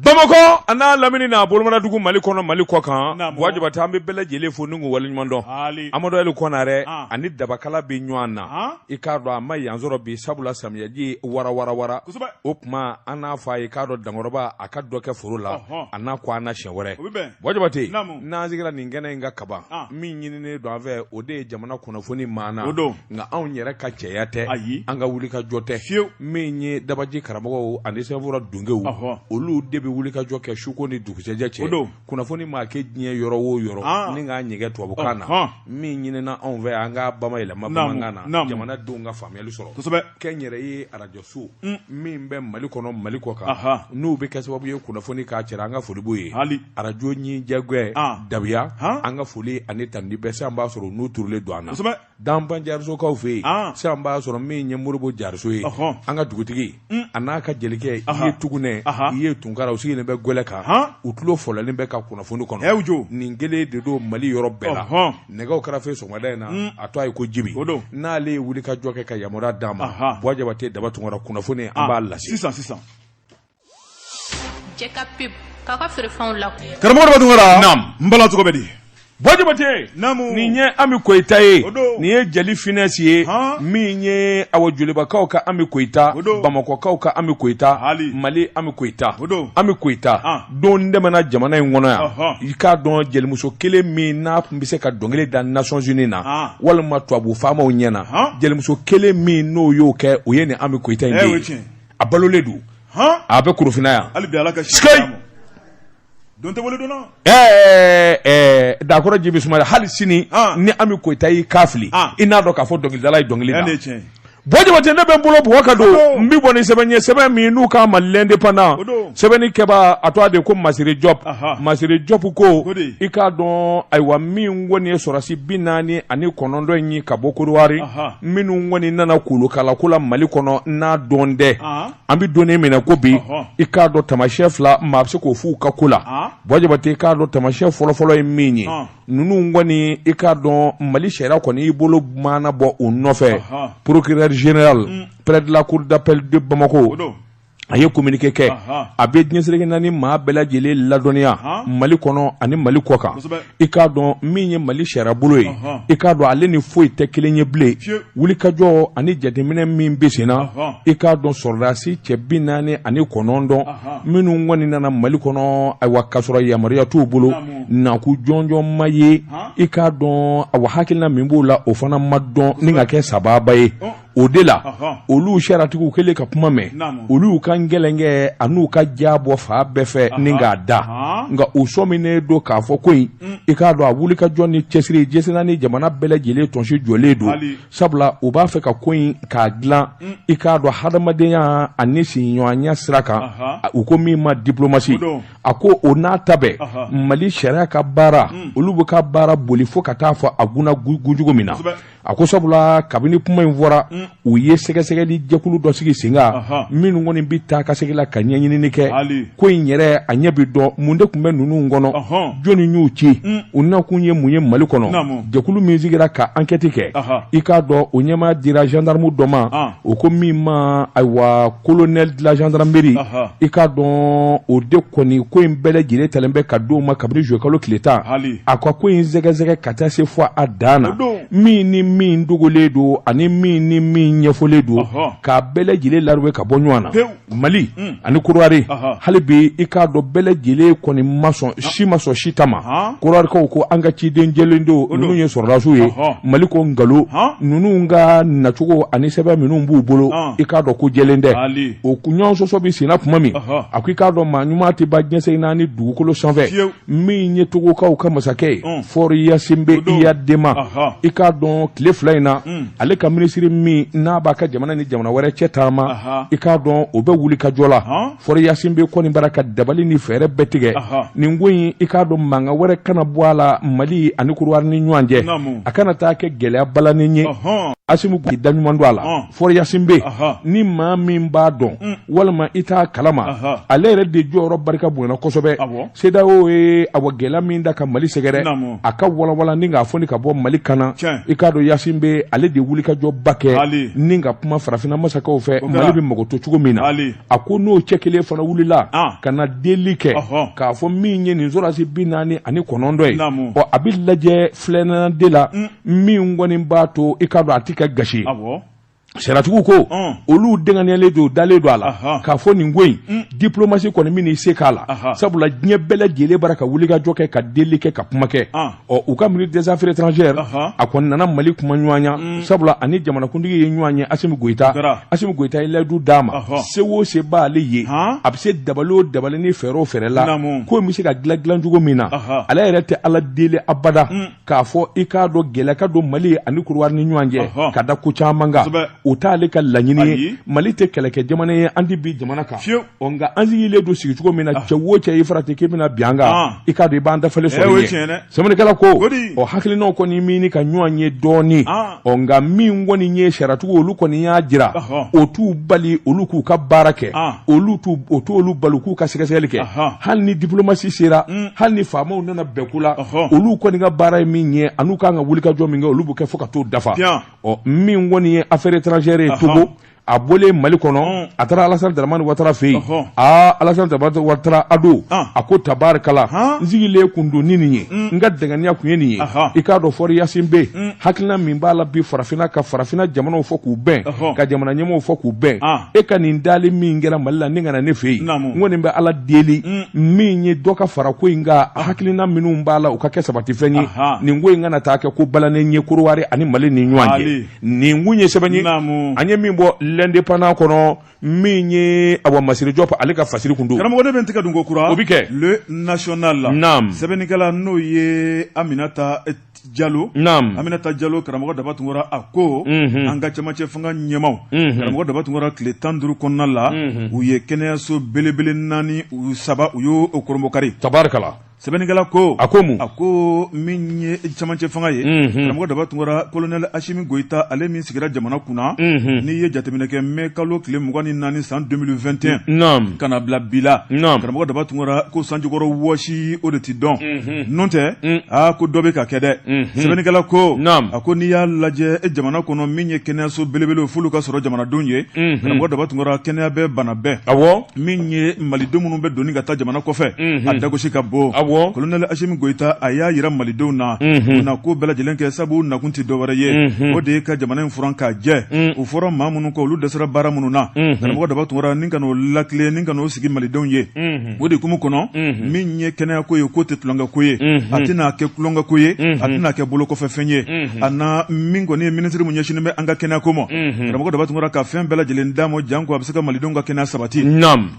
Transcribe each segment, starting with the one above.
Bamakɔ a n'a lamini n'a bolomadadugu Mali kɔnɔ Mali kɔ kan Buwa Jabate an bɛ bɛɛ lajɛlen fo ni k'u waleɲuman dɔn Amadu Ali Konarɛ ani dabakala bɛ ɲɔgɔn na i k'a dɔn a ma yan sɔrɔ bi sabula samiyaji warawarawara o tuma an n'a fɔ a ye k'a dɔn dankɔrɔba a ka dɔ kɛ foro la a n'a ko an na siɲɛ wɛrɛ Buwa Jabate n'an sigira nin kɛnɛ in kan kaban min ɲininen don an fɛ o de ye jamana kunnafoni maana nka anw yɛrɛ ka cɛya tɛ ayi an ka wulikajɔ tɛ fiyewu min ye dabaji karamɔgɔw ani sɛbɛnfura dungew olu de bɛ wulikajɔ kɛ suko ni dugusɛjɛ cɛ kunnafoni maa kɛ diɲɛ yɔrɔ o yɔrɔ ni k'a ɲɛgɛn tubabukan na min ɲinina anw fɛ an k'a bamayɛlɛma bamanankan na jamanadenw ka faamuyali sɔrɔ kosɛbɛ kɛnyɛrɛye arajoso min bɛ Mali kɔnɔ Mali kɔ kan n'u bɛ kɛ sababu ye kunnafoni k'a cɛra an ka foli b'u ye hali arajo ɲi jɛgɛ dabiya an ka foli ani tanuni bɛɛ sisan b'a sɔrɔ n'u turulen don an na Danfan jarisokaw fɛ yen sisan b'a sɔrɔ min ye Moribo jariso ye an ka dugutigi a n'a ka jelikɛ i ye Tugunɛ i ye Tunkara u sigilen bɛ gɛlɛ kan u tulo fɔlɔlen bɛ ka kunnafoni kɔnɔ nin kelen de don Mali yɔrɔ bɛɛ la nɛgɛw karafe sɔgɔmada in na a tɔgɔ ye ko Jibi n'ale ye wuli ka jɔ kɛ ka yamaruya d'an ma Buwa Jabate Daba Tunkara kunnafoni an b'a lase sisan sisan. Jɛ pub k'a ka feerefɛnw la karamɔgɔ Daba Tunkara n bala cogo bɛ di Buwa Jabate nin ye Ami Koyita ye nin ye jeli finɛsi ye min ye awa jolibakaw ka Ami Koyita Bamakɔkaw ka Ami Koyita Mali Ami Koyita Ami Koyita don tɛmɛna jamana in kɔnɔ yan i k'a dɔn jelimuso kelen min n'a tun bɛ se ka dɔnkili da Nations Unies na walima tubabu faamaw ɲɛ na jelimuso kelen min n'o y'o kɛ o ye nin Ami Koyita in de ye a balolen don a bɛ Korofina yan hali bi Ala ka si don tɛ wele donna ɛɛ Dakɔrɔ Jibi Sumala hali sini ni Ami Koyita y'i kan fili i n'a dɔn k'a fɔ dɔnkilidala ye dɔnkili da Buwa Jabate ne bɛ n bolo bugɔ ka don n bɛ bɔ ni sɛbɛn ye sɛbɛn min n'u k'a ma L'Indépendant sɛbɛnni kɛbaa a tɔgɔ de ko Masire Jɔp Masire Jɔp ko i k'a dɔn ayiwa min kɔni ye sɔrɔdasi 49 in ye ka bɔ Kodiwari minnu kɔni nana kolokalako la Mali kɔnɔ n'a dɔn tɛ an bɛ don min na ko bi i k'a dɔn tamasiyɛn fila maa bɛ se k'o f'u ka ko la Buwa Jabate i k'a dɔn tamasiyɛn fɔlɔfɔlɔ ye min ye ninnu kɔni i k'a dɔn Mali sariya kɔni y'i bolo maana bɔ u nɔfɛ procureur général près de la cour d'appel de Bamako a ye communiqué kɛ a bɛ diɲɛ seleke naani maa bɛɛ lajɛlen ladɔnniya Mali kɔnɔ ani Mali kɔ kan i k'a dɔn min ye Mali sariya bolo ye i k'a dɔn ale ni foyi tɛ kelen ye bilen wulikajɔ ani jateminɛ min bɛ sen na i k'a dɔn sɔrɔdasi cɛ 49 minnu kɔni nana Mali kɔnɔ ayiwa k'a sɔrɔ yamaruya t'u bolo nakun jɔnjɔn ma ye i k'a dɔn awa hakilina min b'u la o fana ma dɔn ni ka kɛ sababa ye o de la olu sariyatigiw kɛlen ka kuma mɛn olu y'u ka gɛlɛnkɛ an'u ka ja bɔ fan bɛɛ fɛ ni k'a da nka u sɔminen don k'a fɔ ko in i k'a dɔn a wulikajɔ ni cɛsiri diɲɛ ni jamana bɛɛ lajɛlen tɔnsi jɔlen don sabula u b'a fɛ ka ko in k'a dilan i k'a dɔn hadamadenya ani sigiɲɔgɔnya sira kan u ko min ma diplomatie a ko o n'a ta bɛɛ Mali sariya ka baara olu bɛ ka baara boli fo ka taa fɔ a gunna gunjugu min na a ko sabula kabini kuma in fɔra u ye sɛgɛsɛgɛli jɛkulu dɔ sigi sen kan minnu kɔni bɛ taa ka segin la ka ɲɛɲinini kɛ ko in yɛrɛ a ɲɛ bɛ dɔn mun de tun bɛ ninnu kɔnɔ jɔnni y'u ci u nakun ye mun ye Mali kɔnɔ jɛkulu min sigira ka enquête kɛ i k'a dɔn o ɲɛmaa dira gendarme dɔ ma o ko min ma ayiwa colonel de la gendarmerie i k'a dɔn o de kɔni ko in bɛɛ lajɛlen talen bɛ ka d'o ma kabini juillet kalo tile 10 a ka ko in sɛgɛsɛgɛ ka taa se fo a dan na min ni min dogolen don ani min ni min ɲɛfɔlen don k'a bɛɛ lajɛlen laruwe ka bɔ ɲɔgɔn na Mali ani Kodiwari hali bi i k'a dɔn bɛɛ lajɛlen kɔni ma sɔn si ma sɔn si ta ma Kodiwarikaw ko an ka ciden jɛlen don ninnu ye sɔrɔdasiw ye Mali ko nkalon ninnu ka nacogo ani sɛbɛn minnu b'u bolo i k'a dɔn ko jɛlen tɛ o ɲɔgɔn sɔsɔ bɛ senna tuma min a ko i k'a dɔn maa ɲuman tɛ ban diɲɛ seleke naani dugukolo sanfɛ min ye Togokaw ka masakɛ ye Faure Gnassingbé Eyadéma i k'a dɔn tile 2 in na ale ka minisiri min n'a b'a ka jamana ni jamana wɛrɛ cɛ taama i k'a dɔn o bɛ wuli ka jɔ la Faure Gnassingbé kɔni bara ka dabali ni fɛɛrɛ bɛɛ tigɛ nin ko in i k'a dɔn mankan wɛrɛ kana bɔ a la Mali ani Kodiwari ni ɲɔgɔn cɛ a kana taa kɛ gɛlɛya balannen ye Asimi k'i da ɲuman don a la Faure Gnassingbé ni maa min b'a dɔn walima i t'a kalama ale yɛrɛ de jɔyɔrɔ barika bonyana kosɛbɛ CEDEAO ye awa gɛlɛya min da ka Mali sɛgɛrɛ a ka walawala ni k'a fɔ ni ka bɔ Mali kan na i k'a dɔn Yasin Bey ale de wulikajɔba kɛ ni ka kuma farafinna masakɛw fɛ Mali bɛ mago to cogo min na a ko n'o cɛ kelen fana wulila ka na deli kɛ k'a fɔ min ye nin sɔrɔdasi 49 ye ɔ a bɛ lajɛ filanan de la min kɔni b'a to i k'a dɔn a tɛ kɛ gasi ye sariyatigiw ko olu denganiyalen don dalen don a la k'a fɔ nin ko in diplomatie kɔni bɛn'i se k'a la sabula diɲɛ bɛɛ lajɛlen bara ka wulikajɔ kɛ ka deli kɛ ka kuma kɛ ɔ u ka ministre des affaires étrangères a kɔni nana Mali kuma ɲɔgɔnya sabula ani jamanakuntigi ye ɲɔgɔn ye Asimi Goyita Asimi Goyita ye layidu d'a ma se o se b'ale ye a bɛ se dabali o dabali ni fɛɛrɛ o fɛɛrɛ la ko in bɛ se ka dilan dilan cogo min na ale yɛrɛ tɛ Ala deli abada k'a fɔ i k'a dɔn gɛlɛya ka don Mali ani Korowari ni ɲɔgɔn cɛ ka da ko caman kan o t'ale ka laɲini ye Mali tɛ kɛlɛkɛ jamana ye an tɛ bin jamana kan ɔ nka an sigilen don sigicogo min na cɛ o cɛ y'i farati k'i bɛna bin an kan i k'a dɔn i b'an dafalen sɔrɔ yen sɛbɛnnikɛla ko ɔ hakilinaw kɔni mini ka ɲɔgɔn ye dɔɔnin ɔ nka min kɔni ye sariyatigiw olu kɔni y'a jira o t'u bali olu k'u ka baara kɛ olu t'u o t'olu bali k'u ka sɛgɛsɛgɛli kɛ hali ni diplomatie sera hali ni faamaw nana bɛn ko la olu kɔni ka baara ye min ye an'u kan ka wulikajɔ min kɛ olu b'o kɛ fo ka t'o dafa ɔ min kɔni ye affaire étrangère ye Togo a bɔlen Mali kɔnɔ a taara Alasani Daramani Watara fɛ yen aa Alasani Daramani Watara a don a ko tabarikala n sigilen kun don ni nin ye n ka danganiya kun ye nin ye i k'a dɔn Fɔri Yasin Bey hakilina min b'a la bi farafinna ka farafinna jamanaw fɔ k'u bɛn ka jamana ɲɛmɔgɔw fɔ k'u bɛn e ka nin dali min kɛra Mali la ni ka na ne fɛ yen n kɔni bɛ Ala deli min ye dɔ ka fara ko in kan hakilina minnu b'a la u ka kɛ sabatifɛn ye nin ko in kana taa kɛ ko balannen ye Korowari ani Mali ni ɲɔgɔn cɛ nin kun ye sɛbɛn ye an ye min bɔ l'Indépendant kɔnɔ min ye Awa Masire Jɔp ale ka fasiri kun don karamɔgɔ ne bɛ n tɛgɛ don ko kura o bɛ kɛ Le National la naam sɛbɛnnikɛla n'o ye Aminata Jalo naam Aminata Jalo karamɔgɔ Daba Tunkara a ko an ka cɛmancɛ fanga ɲɛmaaw karamɔgɔ Daba Tunkara tile 15 kɔnɔna la u ye kɛnɛyaso belebele naani u saba u y'o kurunbonkari tabarikala Sɛbɛnnikɛla ko a ko mun a ko min ye cɛmancɛ fanga ye karamɔgɔ Daba Tunkara colonel Asimi Goyita ale min sigira jamana kunna n'i ye jateminɛ kɛ mai kalo tile 24 san 2021 naam ka na bila bi la naam karamɔgɔ Daba Tunkara ko sanjikɔrɔ wɔsi o de tɛ dɔn n'o tɛ aa ko dɔ bɛ ka kɛ dɛ sɛbɛnnikɛla ko naam a ko n'i y'a lajɛ jamana kɔnɔ min ye kɛnɛyaso belebele f'olu ka sɔrɔ jamanadenw ye karamɔgɔ Daba Tunkara kɛnɛya bɛɛ bana bɛɛ awɔ min ye malidenw minnu bɛ donni ka taa jamana kɔfɛ a dagosi ka bon colonel Asimi Goyita a y'a jira malidenw na u na ko bɛɛ lajɛlen kɛ sabu nakun tɛ dɔwɛrɛ ye o de ye ka jamana in furan k'a jɛ u fɔra maa minnu kɔ olu dɛsɛra baara minnu na karamɔgɔ Daba Tunkara ni ka n'o latilen ni ka n'o sigi malidenw ye o de hukumu kɔnɔ min ye kɛnɛyako ye k'o tɛ tulonkɛko ye a tɛna kɛ tulonkɛko ye a tɛna kɛ bolokɔfɛfɛn ye a na min kɔni ye minisiri min ɲɛsinnen bɛ an ka kɛnɛyako ma karamɔgɔ Daba Tunkara ka fɛn bɛɛ lajɛlen d'a ma janko a bɛ se ka malidenw ka kɛnɛya sabati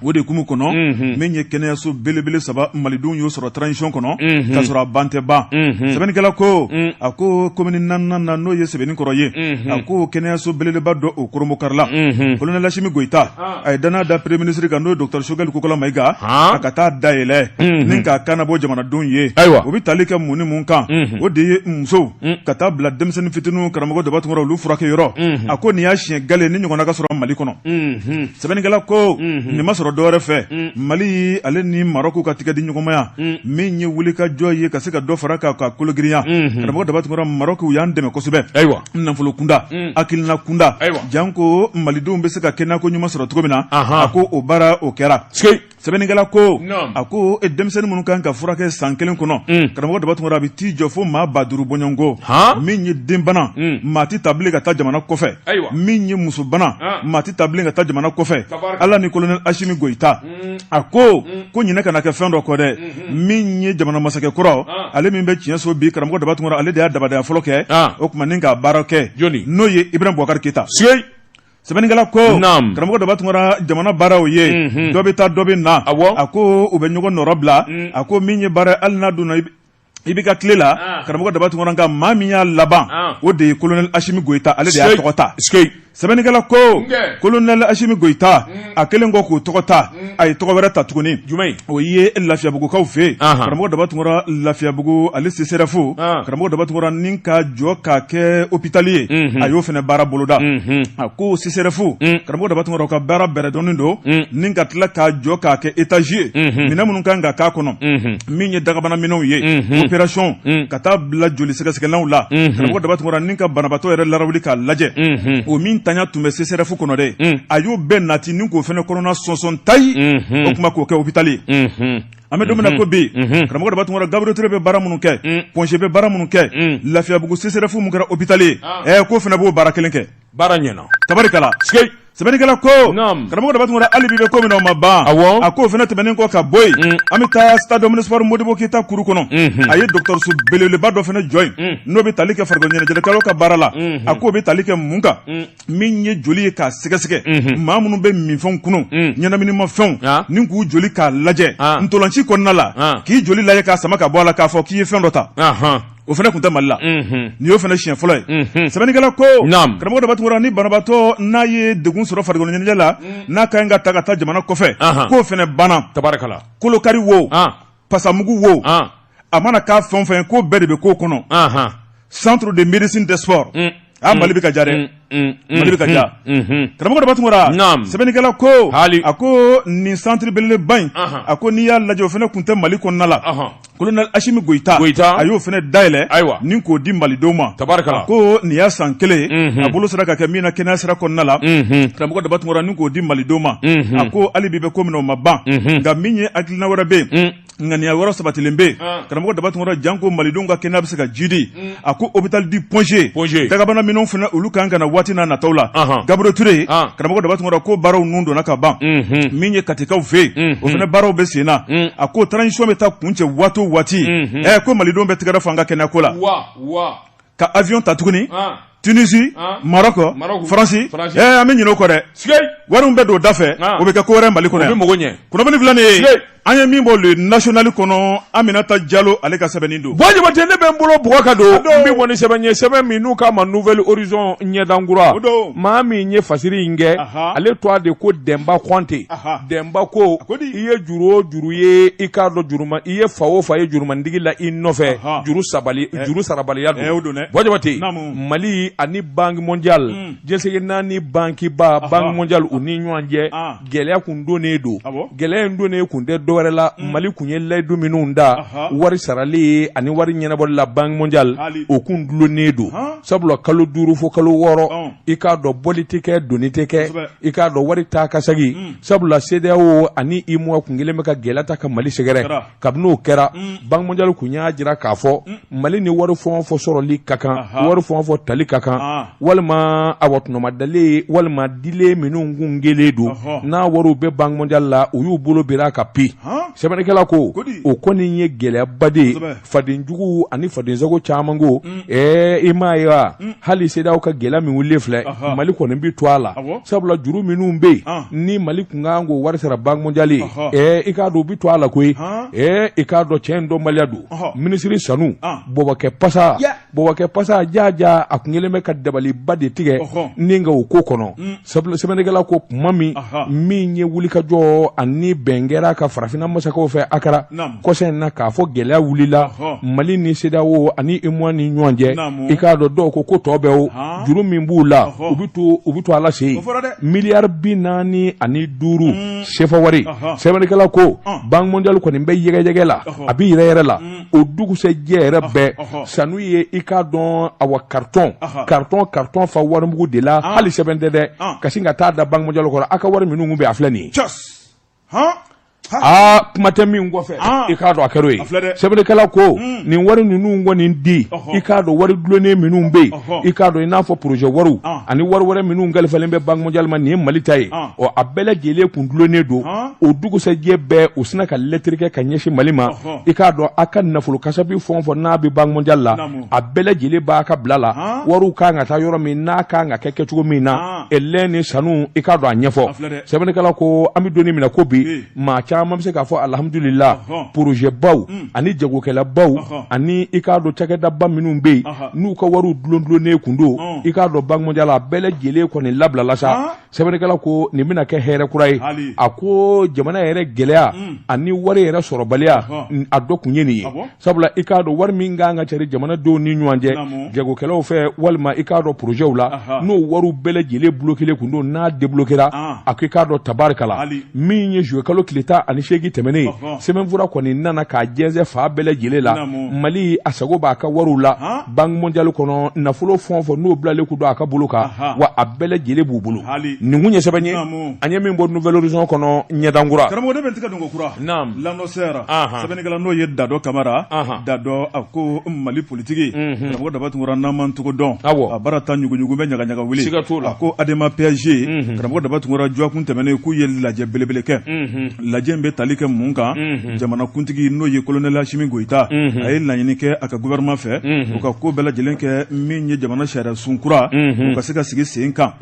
o de hukumu kɔnɔ min ye kɛnɛyaso belebele saba malidenw y'o sɔrɔ transition kɔnɔ k'a sɔrɔ a ban tɛ ban sɛbɛnnikɛla ko a ko komini naaninan na n'o ye Sebenikɔrɔ ye a ko kɛnɛyaso belebeleba dɔ o kurunbonkarila colonel Asimi Goyita a ye danaya da premier ministre kan n'o ye docteur Choguel Kokala Mayiga a ka taa dayɛlɛ ni k'a kannabɔ jamanadenw ye ayiwa o bɛ tali kɛ mun ni mun kan o de ye musow ka taa bila denmisɛnnin fitininw karamɔgɔ Daba Tunkara olu furakɛ yɔrɔ a ko nin y'a siɲɛ gale nin ɲɔgɔnna ka sɔrɔ Mali kɔnɔ sɛbɛnnikɛla ko nin ma sɔrɔ dɔwɛrɛ fɛ Mali ale ni Marɔku ka tigɛ di ɲɔgɔnmaya min ye wulikajɔ ye ka se ka dɔ fara k'a ka kologirinya karamɔgɔ Daba Tunkara Marɔku y'an dɛmɛ kosɛbɛ ayiwa nafolo kunda hakilina kunda janko malidenw bɛ se ka kɛnɛyako ɲuman sɔrɔ cogo min na a ko o baara o kɛra sɛbɛnnikɛla ko a ko denmisɛnnin minnu kan ka furakɛ san kelen kɔnɔ karamɔgɔ Daba Tunkara a bɛ t'i jɔ fo maa 5000 bɔɲɔgɔnko min ye denbana maa tɛ ta bilen ka taa jamana kɔfɛ min ye musobana maa tɛ ta bilen ka taa jamana kɔfɛ Ala ni colonel Asimi Goyita a ko ko ɲinɛ kana kɛ fɛn dɔ kɔ dɛ min ye jamana masakɛ kɔrɔ ale min bɛ tiɲɛso bi karamɔgɔ Daba Tunkara ale de y'a dabadaya fɔlɔ kɛ o tuma ni k'a baara kɛ n'o ye Ibrahim Boubacar Keita sɛbɛnnikɛla ko karamɔgɔ Daba Tunkara jamana baaraw ye dɔ bɛ taa dɔ bɛ na a ko u bɛ ɲɔgɔn nɔrɔ bila a ko min ye baara hali n'a donna IBK tile la ah. karamɔgɔ Daba Tunkara nka maa min y'a laban ah. o de ye colonel Asimi Goyita ale de y'a tɔgɔ ta sɛbɛnnikɛla ko colonel Asimi Goyita a kɛlen kɔ k'o tɔgɔ ta a ye tɔgɔ wɛrɛ ta tuguni jumɛn o ye Lafiyabugukaw fɛ yen karamɔgɔ Daba Tunkara Lafiyabugu ale CSRéf karamɔgɔ Daba Tunkara ni ka jɔ k'a kɛ hôpital ye a y'o fana baara boloda a ko CSRéf karamɔgɔ Daba Tunkara ka baara bɛrɛ dɔnnen don ni ka tila k'a jɔ k'a kɛ étage ye minɛn minnu kan ka k'a kɔnɔ min ye dagabana minɛnw ye opération ka taa bila joli sɛgɛsɛgɛlanw la, karamɔgɔ Daba Tunkara, ni ka banabaatɔ yɛrɛ larawuli k'a lajɛ, o min tanya tun bɛ CSRéf kɔnɔ dɛ, a y'o bɛɛ nati ni k'o fana kɔnɔna sɔnsɔn tayi, o tuma k'o kɛ hôpital ye. An bɛ don min na ko bi, karamɔgɔ Daba Tunkara, Gabriel Touré bɛ baara minnu kɛ, Point G bɛ baara minnu kɛ, Lafiyabugu CSRéf min kɛra hôpital ye, k'o fana b'o baara kelen kɛ. Baara ɲɛna. Tabarikala. Sɛbɛnnikɛla ko, karamɔgɔ Daba Tunkara, hali bi bɛ ko min na o ma ban. A k'o fana tɛmɛnen kɔ ka bɔ yen, an bɛ taa stade omnisport Modibo Keyita kuru kɔnɔ. A ye dɔgɔtɔrɔso belebeleba dɔ fana jɔ yen, n'o bɛ tali kɛ farikolo ɲɛnajɛkɛlaw ka baara la. A k'o bɛ tali kɛ mun kan? Min ye joli ye k'a sɛgɛsɛgɛ, maa minnu bɛ minfɛnw kunu, ɲɛnaminimafɛnw, ni k'u joli k'a lajɛ ntolanci kɔnɔna la, k'i joli lajɛ k'a sama ka bɔ a la k'a fɔ k'i ye fɛn dɔ ta, o fana tun tɛ Mali la. Nin y'o fana siɲɛ fɔlɔ ye. Sɛbɛnnikɛla ko, karamɔgɔ Daba Tunkara, ni banabaatɔ n'a ye degun sɔrɔ farikolo ɲɛnajɛ la, n'a ka ɲi ka ta ka taa jamana kɔfɛ, k'o fana banna. Tabarikala. Kolokari wo, pasamugu wo, a mana k'a fɛn o fɛn ye, k'o bɛɛ de bɛ k'o kɔnɔ, centre de médecine des sports. A Mali bɛ ka ja dɛ, Mali bɛ ka ja. Karamɔgɔ Daba Tunkara, sɛbɛnnikɛla ko, a ko nin centre belebeleba in, a ko n'i y'a lajɛ, o fana tun tɛ Mali kɔnɔna la. Colonel Asimi Goyita, a y'o fana dayɛlɛ ni k'o di malidenw ma. Ko nin y'a san kelen ye a bolo sera ka kɛ min na kɛnɛya sira kɔnɔna la, karamɔgɔ Daba Tunkara, ni k'o di malidenw ma. A ko hali bi bɛ ko min na o ma ban, nka min ye hakilina wɛrɛ bɛ yen, ŋaniya wɛrɛ sabatilen bɛ yen, karamɔgɔ Daba Tunkara, janko malidenw ka kɛnɛya bɛ se ka jidi. A ko hôpital du Point G, dagabana minɛnw fana, olu kan ka na waati n'a nataw la. Gabriel Touré, karamɔgɔ Daba Tunkara, ko baaraw nun donna ka ban. Min ye Katikaw fɛ yen, o fana baaraw bɛ sen na. A ko transition bɛ taa kuncɛ waati o waati, ko malidenw bɛ tɛgɛrɛ fɔ an ka kɛnɛya ko la, ka avion ta tuguni Tunisie, Maroc, Faransi, an bɛ ɲinɛ o kɔ dɛ. Wari min bɛ don o da fɛ, o bɛ kɛ ko wɛrɛ Mali kɔnɔ yan. Kunnafoni filɛ nin ye, an ye min bɔ Le National kɔnɔ, Aminata Jalo ale ka sɛbɛnni don. Buwa Jabate, ne bɛ n bolo bugɔ ka don, n bɛ bɔ ni sɛbɛn ye, sɛbɛn min n'u k'a ma Nouvel Horizon, ɲɛdankura. Maa min ye fasiri in kɛ, ale tɔgɔ de ko Dɛnba Kɔnte. Dɛnba ko i ye juru o juru ye, i k'a dɔn juruma, i ye fa o fa ye jurumandigi la i nɔfɛ, juru sabali, juru sarabaliya don. Buwa Jabate, Mali ani Banque mondiale, diɲɛ seleke naani bankiba Banque mondiale, u ni ɲɔgɔn cɛ gɛlɛya kun donnen don. Gɛlɛya in donnen kun tɛ dɔwɛrɛ la, Mali kun ye layidu minnu da wari sarali ye ani wari ɲɛnabɔli la Banque mondiale, o kun dulonnen don, sabula kalo 5 fo kalo 6, i k'a dɔn bɔli tɛ kɛ, donni tɛ kɛ, i k'a dɔn wari taa ka segin, sabula CEDEAO ani UEMOA kun kɛlen bɛ ka gɛlɛya ta ka Mali sɛgɛrɛ. Kabini o kɛra, Banque mondiale kun y'a jira k'a fɔ Mali ni wari fɛn o fɛn sɔrɔli ka kan, wari fɛn o fɛn tali ka kan, walima awa tɔnɔmadalen walima dilen minnu kun kɛlen don, n'a wariw bɛ Banque mondiale la, u y'u bolo biri a kan pi. Sɛbɛnnikɛla ko o kɔni ye gɛlɛyaba de ye. Fadenjugu ani fadensago caman ko i m'a ye wa, hali CEDEAO ka gɛlɛya min wulilen filɛ, Mali kɔni bɛ to a la, sabula juru minnu bɛ yen ni Mali kun kan k'o wari sara Banque mondiale ye, i k'a dɔn u bɛ to a la koyi. I k'a dɔn cɛ in dɔnbaliya don. Minisiri Sanu Bɔbɔkɛ Pasa, Bɔbɔkɛ Pasa jaja, a kun kɛlen bɛ ka dabaliba de tigɛ ni ka o ko kɔnɔ. Sɛbɛnnikɛla ko kuma min ye wulikajɔ ani bɛn kɛra ka farafinna masakɛw fɛ Akara kɔsa in na, k'a fɔ gɛlɛya wulila Mali ni CEDEAO ani UEMOA ni ɲɔgɔn cɛ, i k'a dɔn dɔw ko tɔ bɛɛ o juru min b'u la, u bɛ to ala se miliyari 45 sefa wari. Sɛbɛnnikɛla ko Banque mondiale kɔni bɛ yɛgɛyɛgɛ la, a bɛ yɛrɛ yɛrɛ la. O dugusɛjɛ yɛrɛ bɛɛ, Sanu ye, i k'a dɔn awa carton carton carton fa warimugu de la, hali sɛbɛn tɛ dɛ, ka sin ka taa da Banque mondiale kɔrɔ, a ka wari minnu bɛ a filɛ nin ye. Aa, kuma tɛ min kɔfɛ, i k'a dɔn a kɛra o ye. Sɛbɛnnikɛla ko nin wari ninnu kɔni di, i k'a dɔn wari dulonnen minnu bɛ yen, i k'a dɔn i n'a fɔ projet wariw ani wari wɛrɛ minnu kalifalen bɛ Banque mondiale ma, nin ye Mali ta ye, ɔ a bɛɛ lajɛlen kun dulonnen don. O dugusɛjɛ bɛɛ, u sinna ka lɛtiri kɛ ka ɲɛsin Mali ma, i k'a dɔn a ka nafolo kasabi fɛn o fɛn n'a bɛ Banque mondiale la, a bɛɛ lajɛlen b'a ka bila la, wariw kan ka taa yɔrɔ min n'a kan ka kɛ kɛcogo min na, ɛlɛn ni sanu, i k'a dɔn a ɲɛfɔ. Sɛbɛnnikɛla ko an bɛ don min na ko bi, maa caman bɛ se k'a fɔ alihamudulila, projet baw ani jagokɛlabaw ani i k'a dɔn cakɛdaba minnu bɛ yen n'u ka wariw dulondulonnen kun don, i k'a dɔn Banque mondiale, a bɛɛ lajɛlen kɔni labilala sa. Sɛbɛnnikɛla ko nin bɛna kɛ hɛrɛ kura ye. A ko jamana yɛrɛ gɛlɛya ani wari yɛrɛ sɔrɔbaliya, a dɔ kun ye nin ye, sabula i k'a dɔn wari min kan ka cari jamanadenw ni ɲɔgɔn cɛ jagokɛlaw fɛ walima i k'a dɔn porozɛw la, n'o wariw bɛɛ lajɛlen bloquélen kun don, n'a débloquéra, a ko i k'a dɔn tabarikala. Min ye juillet kalo tile tan 2018 tɛmɛnen, sɛbɛnfura kɔni nana k'a jɛnsɛn fan bɛɛ lajɛlen la. Mali a sago b'a ka wariw la Banque mondiale kɔnɔ, nafolo fɛn o fɛn n'o bilalen kun don a ka bolo kan, wa a bɛɛ lajɛlen b'u bolo. Nin kun ye sɛbɛn ye an ye min bɔ Nouvel Horizon kɔnɔ ɲɛdankura. Karamɔgɔ, ne bɛ n tɛgɛ don ko kura L'Annonceur, sɛbɛnnikɛla n'o ye Dadɔ Kamara. Dadɔ a ko Mali politiki, karamɔgɔ Daba Tunkara, n'an m'an cogo dɔn, a baara ta ɲuguɲugu bɛ ɲagaɲaga wuli. Siga t'o la. A ko Adema PSG, karamɔgɔ Daba Tunkara, dɔgɔkun tɛmɛnen k'u ye lajɛ belebele kɛ. Lajɛ in bɛ tali kɛ mun kan? Jamanakuntigi n'o ye colonel Asimi Goyita, a ye laɲini kɛ a ka gouvernement fɛ, u ka ko bɛɛ lajɛlen kɛ min ye jamana sariya sun kura, u ka se ka sigi sen kan.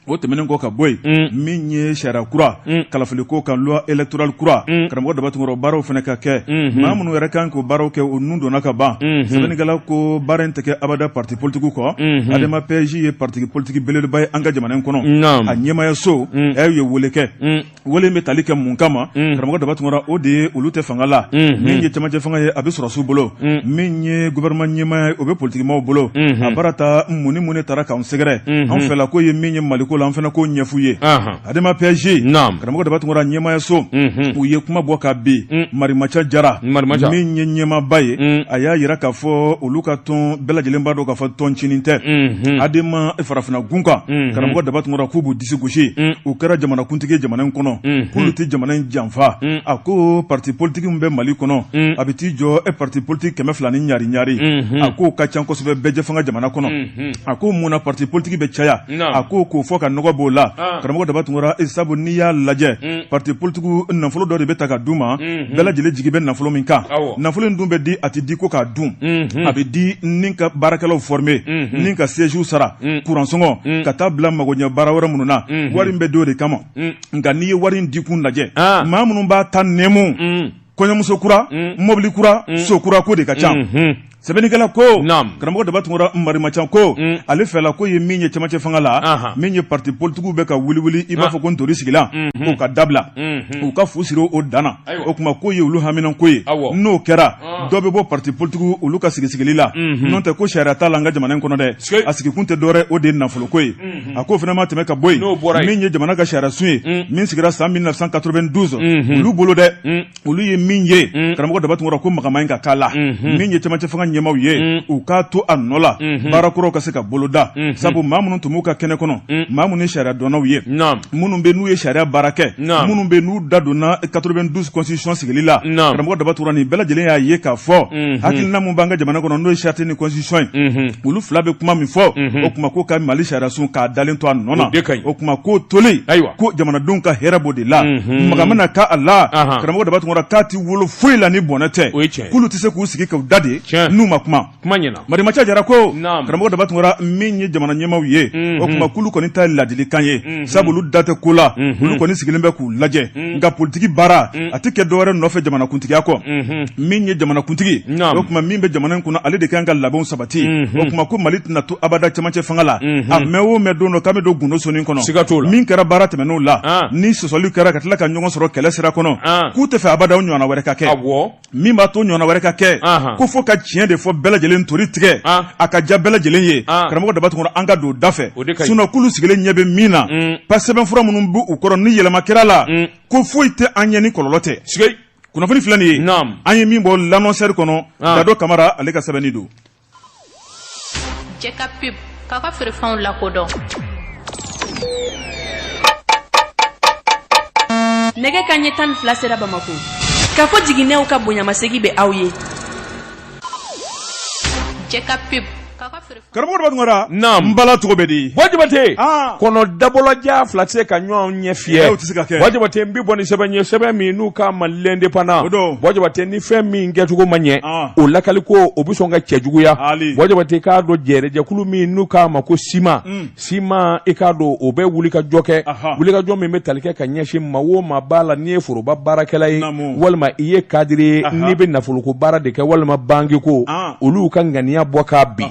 O tɛmɛnen kɔ ka bɔ yen, min ye sariya kura kalafiliko kan, loi électorale kura, karamɔgɔ Daba Tunkara, baaraw fana ka kɛ. Maa minnu yɛrɛ kan k'o baaraw kɛ, o nun donna ka ban. Sɛbɛnnikɛla ko baara in tɛ kɛ abada parti politique kɔ. Adema PSG ye parti politique belebeleba ye an ka jamana in kɔnɔ. A ɲɛmaayaso ye wele kɛ. Wele bɛ tali kɛ mun kama? Karamɔgɔ Daba Tunkara, o de ye olu tɛ fanga la. Min ye cɛmancɛ fanga ye, a bɛ sɔrɔsiw bolo. Min ye gouvernement ɲɛmaaya ye, o bɛ politikimaaw bolo. A baara ta mun ni mun de taara k'an sɛgɛrɛ? An fɛla ko ye min ye Maliko la, an fana k'o ɲɛf'u ye. Adema PSG, karamɔgɔ Daba Tunkara, ɲɛmaayaso, u ye kuma bɔ ka bin. Marimaca Jara, min ye ɲɛmaaba ye, a y'a jira k'a fɔ olu ka tɔn bɛɛ lajɛlen b'a dɔn k'a fɔ tɔn cinin tɛ. Adema farafinna gun kan, karamɔgɔ Daba Tunkara, k'u b'u disi gosi, u kɛra jamanakuntigi jamana in kɔnɔ, k'olu tɛ jamana in janfa. A ko parti politique min bɛ Mali kɔnɔ, a bɛ t'i jɔ e parti politique 200 ni ɲari ɲari. A k'o ka ca kosɛbɛ bɛɛjɛfanga jamana kɔnɔ. A ko mun na parti politique bɛ caya? A ko k'o fɔ ka nɔgɔ b'o la, karamɔgɔ Daba Tunkara, sabu n'i y'a lajɛ, parti politique nafolo dɔ de bɛ ta ka d'u ma, bɛɛ lajɛlen jigi bɛ nafolo min kan. Nafolo in dun bɛ di, a tɛ di ko k'a dun, a bɛ di ni ka baarakɛlaw former, ni ka siège sara, kuransɔngɔ, ka taa bila magoɲɛ baara wɛrɛ minnu na. Wari in bɛ d'o de kama. Nka n'i ye wari in dikun lajɛ, maa minnu b'a ta nɛmu, kɔɲɔmuso kura, mɔbili kura, so kura ko de ka ca. Sɛbɛnnikɛla ko, karamɔgɔ Daba Tunkara, Marimaca ko ale fɛla ko ye min ye cɛmancɛ fanga la, min ye parti politigiw bɛ ka wuli wuli i b'a fɔ ko ntori sigilan, k'u ka dabila, u ka fu siri o dan na. O tuma k'o ye olu haminanko ye. N'o kɛra, dɔ bɛ bɔ parti politigiw olu ka sigisigili la. N'o tɛ ko sariya t'a la an ka jamana in kɔnɔ dɛ, a sigikun tɛ dɔwɛrɛ, o de ye nafoloko ye. A k'o fana ma tɛmɛ ka bɔ yen, min ye jamana ka sariya sun ye min sigira san 1992, olu bolo dɛ, olu ye min ye, karamɔgɔ Daba Tunkara, ko maga man ɲi ka k'a la. Min ye cɛmancɛ fanga ɲɛmaaw ye, u k'a to a nɔ la, baara kuraw ka se ka boloda, sabu maa minnu tun b'u ka kɛnɛ kɔnɔ, maa minnu ye sariya dɔnnaw ye, minnu bɛ n'u ye sariya baara kɛ, minnu bɛ n'u da donna 92 constitution sigili la, karamɔgɔ Daba Tunkara, nin bɛɛ lajɛlen y'a ye k'a fɔ hakilina min b'an ka jamana kɔnɔ, n'o ye charte ni constitution ye, olu fila bɛ kuma min fɔ. O tuma ko ka Mali sariya sun k'a dalen to a nɔ na, o tuma k'o tolen, ko jamanadenw ka hɛrɛ b'o de la, maga mana k'a la, karamɔgɔ Daba Tunkara, k'a tɛ wolo foyi la ni bɔnɛ tɛ, k'olu tɛ se k'u sigi k'u da de n'u ma kuma. Marimaca Jara ko, karamɔgɔ Daba Tunkara, min ye jamana ɲɛmaaw ye, o tuma k'olu kɔni ta ye ladilikan ye, sabu olu da tɛ ko la, olu kɔni sigilen bɛ k'u lajɛ. Nka politiki baara a tɛ kɛ dɔwɛrɛ nɔfɛ jamanakuntigiya kɔ. Min ye jamanakuntigi, o tuma min bɛ jamana in kunna, ale de kan ka labɛnw sabati. O tuma ko Mali tɛna to abada cɛmancɛ fanga la, a mɛn o mɛn, don dɔ k'an bɛ don gundo sonin kɔnɔ. Siga t'o la. Min kɛra baara tɛmɛnenw la, ni sɔsɔli kɛra ka tila ka ɲɔgɔn sɔrɔ kɛlɛ sira kɔnɔ, k'u tɛ fɛ abada o ɲɔgɔnna wɛrɛ ka kɛ. Min b'a to ɲɔgɔnna wɛrɛ ka kɛ, ko fo ka tiɲɛ de fɔ bɛɛ lajɛlen, tori tigɛ, a ka diya bɛɛ lajɛlen ye. Karamɔgɔ Daba Tunkara, an ka don da fɛ, sinon k'olu sigilen ɲɛ bɛ min na, pa sɛbɛnfura minnu b'u kɔrɔ ni yɛlɛma kɛra la, ko foyi tɛ an ɲɛ ni kɔlɔlɔ tɛ. Kunnafoni filɛ nin ye, an ye min bɔ L'Annonceur kɔnɔ, Dado Kamara ale ka sɛbɛnni don. Jɛ ka pub k'a ka feerefɛnw lakodɔn. Nɛgɛ kanɲɛ 12 sera Bamakɔ. K'a fɔ jiginɛw ka bonyamasegin bɛ aw ye. Jɛ ka pub k'a ka feere Karamɔgɔ Daba Tunkara, Naam. n bala cogo bɛ di? Buwa Jabate, Ah. kɔnɔ dabɔlaja fila tɛ se ka ɲɔgɔn ɲɛ fiyɛ. O tɛ se ka kɛ. Buwa Jabate, n bɛ bɔ ni sɛbɛn ye, sɛbɛn min n'u k'a ma L'Indépendant. O don. Buwa Jabate, ni fɛn min kɛcogo ma ɲɛ, Ah. o lakaliko o bɛ sɔn ka cɛjuguya. Ali. Buwa Jabate, k'a dɔn jɛrɛjɛkulu min n'u k'a ma ko SIMA, SIMA, i k'a dɔn o bɛ wulikajɔ kɛ, wulikajɔ min bɛ tali kɛ ka ɲɛsin maa o maa b'a la n'i ye foroba baarakɛla ye, walima i ye cadre ye, n'i bɛ nafoloko baara de kɛ walima banque ko, olu ka ŋaniya bɔ k'a bin.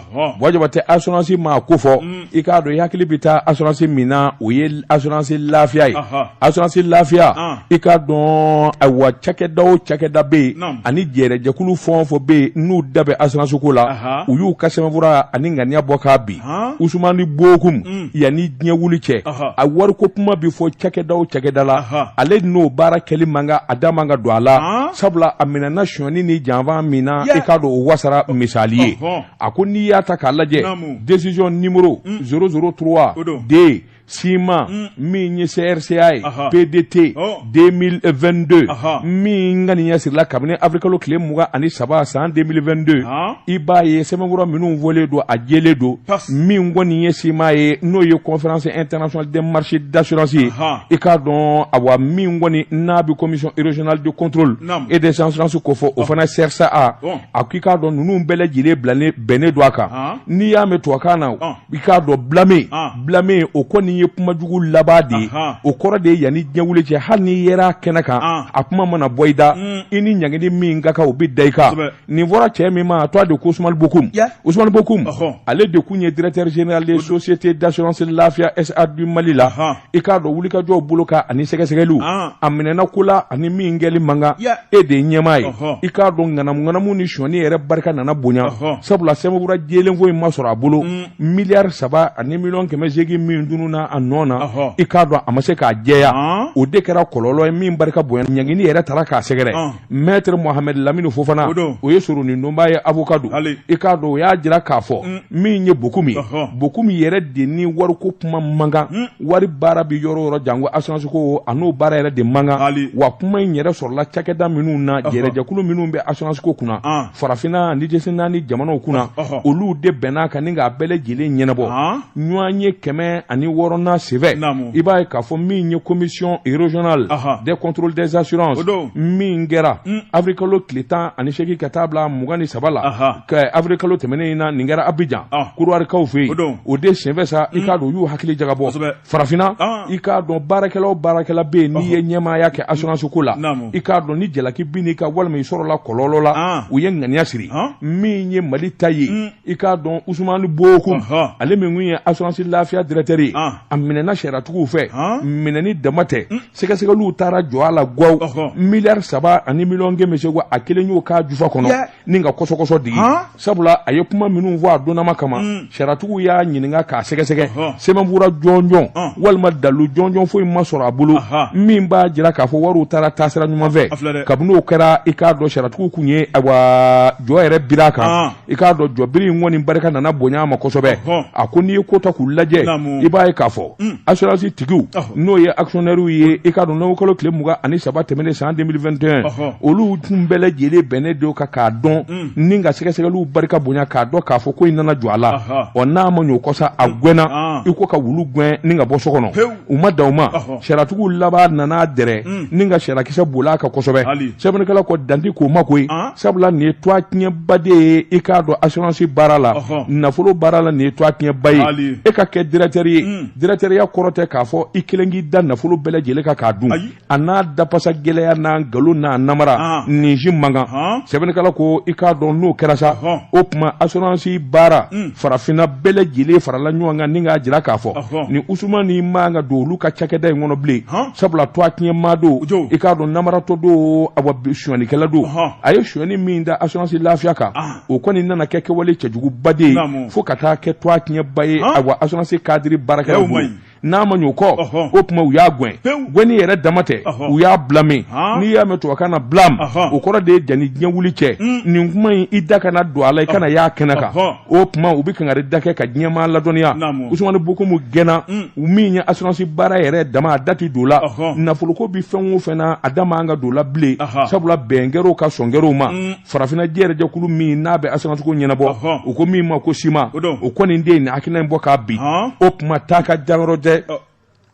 Buwa Jabatɛ assurance maa ko fɔ i k'a dɔn i hakili bɛ taa assurance min na o ye assurance lafiya ye assurance lafiya i k'a dɔn ayiwa cakɛda o cakɛda bɛ yen ani jɛrɛjɛkulu fɛn o fɛn bɛ yen n'u da bɛ assurance ko la u y'u ka sɛbɛnfura ani ŋaniya bɔ k'a bin Usumani Bokum yanni diɲɛ wuli cɛ a wariko kuma bɛ fɔ cakɛda o cakɛda la ale n'o baara kɛli man kan a da man ka don a la sabula a minɛna sonyani ni janfa min na i k'a dɔn o wasara misali ye a ko n'i y'a ta k'a lajɛ décision numéro 003 D CIMA min ye CRCA ye PDT 2022 min ŋaniya sirila kabini avril tile 23 san 2022 i b'a ye sɛbɛnfura minnu fɔlen don a jɛlen don min kɔni ye CIMA ye n'o ye conférence internationale des marchés d'assurance ye i k'a dɔn awa min kɔni n'a bɛ commission régionale de contrôle et des assurances kofɔ o fana CRCA a ko i k'a dɔn ninnu bɛɛ lajɛlen bilalen bɛnnen don a kan n'i y'a mɛn tubabukan na i k'a dɔn blâmer blâmer o kɔni ye kuma jugu laban de ye o kɔrɔ de ye yanni diɲɛ wuli cɛ hali n'i yera a kɛnɛ kan a kuma mana bɔ i da i ni ɲangili min ka kan o bɛ da i kan nin fɔra cɛ min ma a tɔgɔ de ko Usumani Bokum Usumani Bokum ale de kun ye directeur général de société d'assurance Lafiya SA du Mali la i k'a dɔn wulikajɔw bolo kan ani sɛgɛsɛgɛliw a minɛna ko la ani min kɛli man kan e de ye ɲɛmaa ye i k'a dɔn ŋanamuŋanamu ni sonyani yɛrɛ barika nana bonya sabula sɛbɛnfura jɛlen foyi ma sɔrɔ a bolo miliyari 3 ani miliyɔn 800 min tununna a nɔ na i k'a dɔn a ma se k'a jɛya o de kɛra kɔlɔlɔ ye min barika bonya ɲangini yɛrɛ taara k'a sɛgɛrɛ maître Mohamed Lamine Fofana o ye soronindonbaa ye avocat don i k'a dɔn o y'a jira k'a fɔ min ye Bokum ye Bokum yɛrɛ de ni wariko kuma man kan wari baara bɛ yɔrɔ o yɔrɔ janko assurance ko a n'o baara yɛrɛ de man kan wa kuma in yɛrɛ sɔrɔla cakɛda minnu na jɛrɛjɛkulu minnu bɛ assurance ko kunna farafinna ni jɛsin naani jamanaw kunna olu de bɛn'a kan ni k'a bɛɛ lajɛlen ɲɛnabɔ ɲɔgɔn ye 106nan senfɛ i b'a ye k'a fɔ min ye commission régionale des contrôles des assurances min kɛra avril kalo tile 18 ka taa bila 23 la avril kalo tɛmɛnen in na nin kɛra Abidjan Kodiwarikaw fɛ yen o de senfɛ sa i k'a dɔn u y'u hakili jagabɔ farafinna i k'a dɔn baarakɛla o baarakɛla bɛ yen n'i ye ɲɛmaaya kɛ assurance ko la i k'a dɔn ni jalaki binn'i kan walima i sɔrɔla kɔlɔlɔ la u ye ŋaniya siri min ye Mali ta ye i k'a dɔn Usumani Bokum ale min kun ye assurance lafiya directeur ye a minɛna sariyatigiw fɛ minɛni dama tɛ sɛgɛsɛgɛliw taara jɔ a la gawu miliyari 3 ani miliyɔn 800 a kelen y'o k'a jufa kɔnɔ ni ka kɔsɔkɔsɔ digi sabula a ye kuma minnu fɔ a donnama kama sariyatigiw y'a ɲininka k'a sɛgɛsɛgɛ sɛbɛnfura jɔnjɔn walima dalu jɔnjɔn foyi ma sɔrɔ a bolo min b'a jira k'a fɔ wariw taara taasira ɲuman fɛ kabini o kɛra i k'a dɔn sariyatigiw kun ye ayiwa jɔ yɛrɛ biri a kan i k'a dɔn jɔbiri in kɔni barika nana bonya a ma kosɛbɛ a ko n'i ye ko ta k'u lajɛ i b'a ye k'a fɔ assurance tigiw n'o ye actionnaires ye i k'a dɔn novembre kalo tile 23 tɛmɛnen san 2021 olu tun bɛɛ lajɛlen bɛnnen don kan k'a dɔn ni ka sɛgɛsɛgɛliw barika bonya k'a dɔn k'a fɔ ko in nana jɔ a la ɔ n'a ma ɲɛ o kɔ sa a gɛnna i ko ka wulu gɛn ni ka bɔ so kɔnɔ u ma dan o ma sariyatigiw laban nana dɛrɛ ni ka sariyakisɛ boli a kan kosɛbɛ sɛbɛnnikɛla ko danti k'o ma koyi sabula nin ye tɔgɔ tiɲɛba de ye i k'a dɔn assurance baara la nafolo baara la nin ye tɔgɔ tiɲɛba ye e ka kɛ directeur ye directeurya kɔrɔ tɛ k'a fɔ i kelen k'i da nafolo bɛɛ lajɛlen kan k'a dun a n'a dapasa gɛlɛya n'a nkalon n'a namara nin si man kan sɛbɛnnikɛla ko i k'a dɔn n'o kɛra sa o tuma assurance baara farafinna bɛɛ lajɛlen farala ɲɔgɔn kan ni k'a jira k'a fɔ ni Usumani man ka don olu ka cakɛda in kɔnɔ bilen sabula tɔgɔ tiɲɛ maa don i k'a dɔn namaratɔ don awa sonyɛnikɛla don a ye sonyɛni min da assurance lafiya kan o kɔni nana kɛ kɛwale cɛjuguba de ye fo ka taa kɛ tɔgɔ tiɲɛba ye awa assurance cadre baarakɛlaw bolo n'a ma ɲɛ o kɔ o tuma u y'a gɛn gɛnni yɛrɛ dama tɛ u y'a blâmer n'i y'a mɛn tubabukan na blâme o kɔrɔ de ye janni diɲɛ wuli cɛ nin kuma in i da kana don a la i kana y'a kɛnɛ kan o tuma u bɛ kangari da kɛ ka diɲɛmaa ladɔnniya Usumani Bokumu gɛnna min ye assurance baara yɛrɛ dama a da tɛ don la nafoloko bɛ fɛn o fɛn na a da man ka don la bilen sabula bɛn kɛr'o kan sɔn kɛr'o ma farafinna jɛrɛjɛkulu min n'a bɛ assurance ko ɲɛnabɔ u ko min ma ko CIMA o kɔni de ye nin hakilina in bɔ k'a bin o tuma taa ka jayɔrɔ tɛ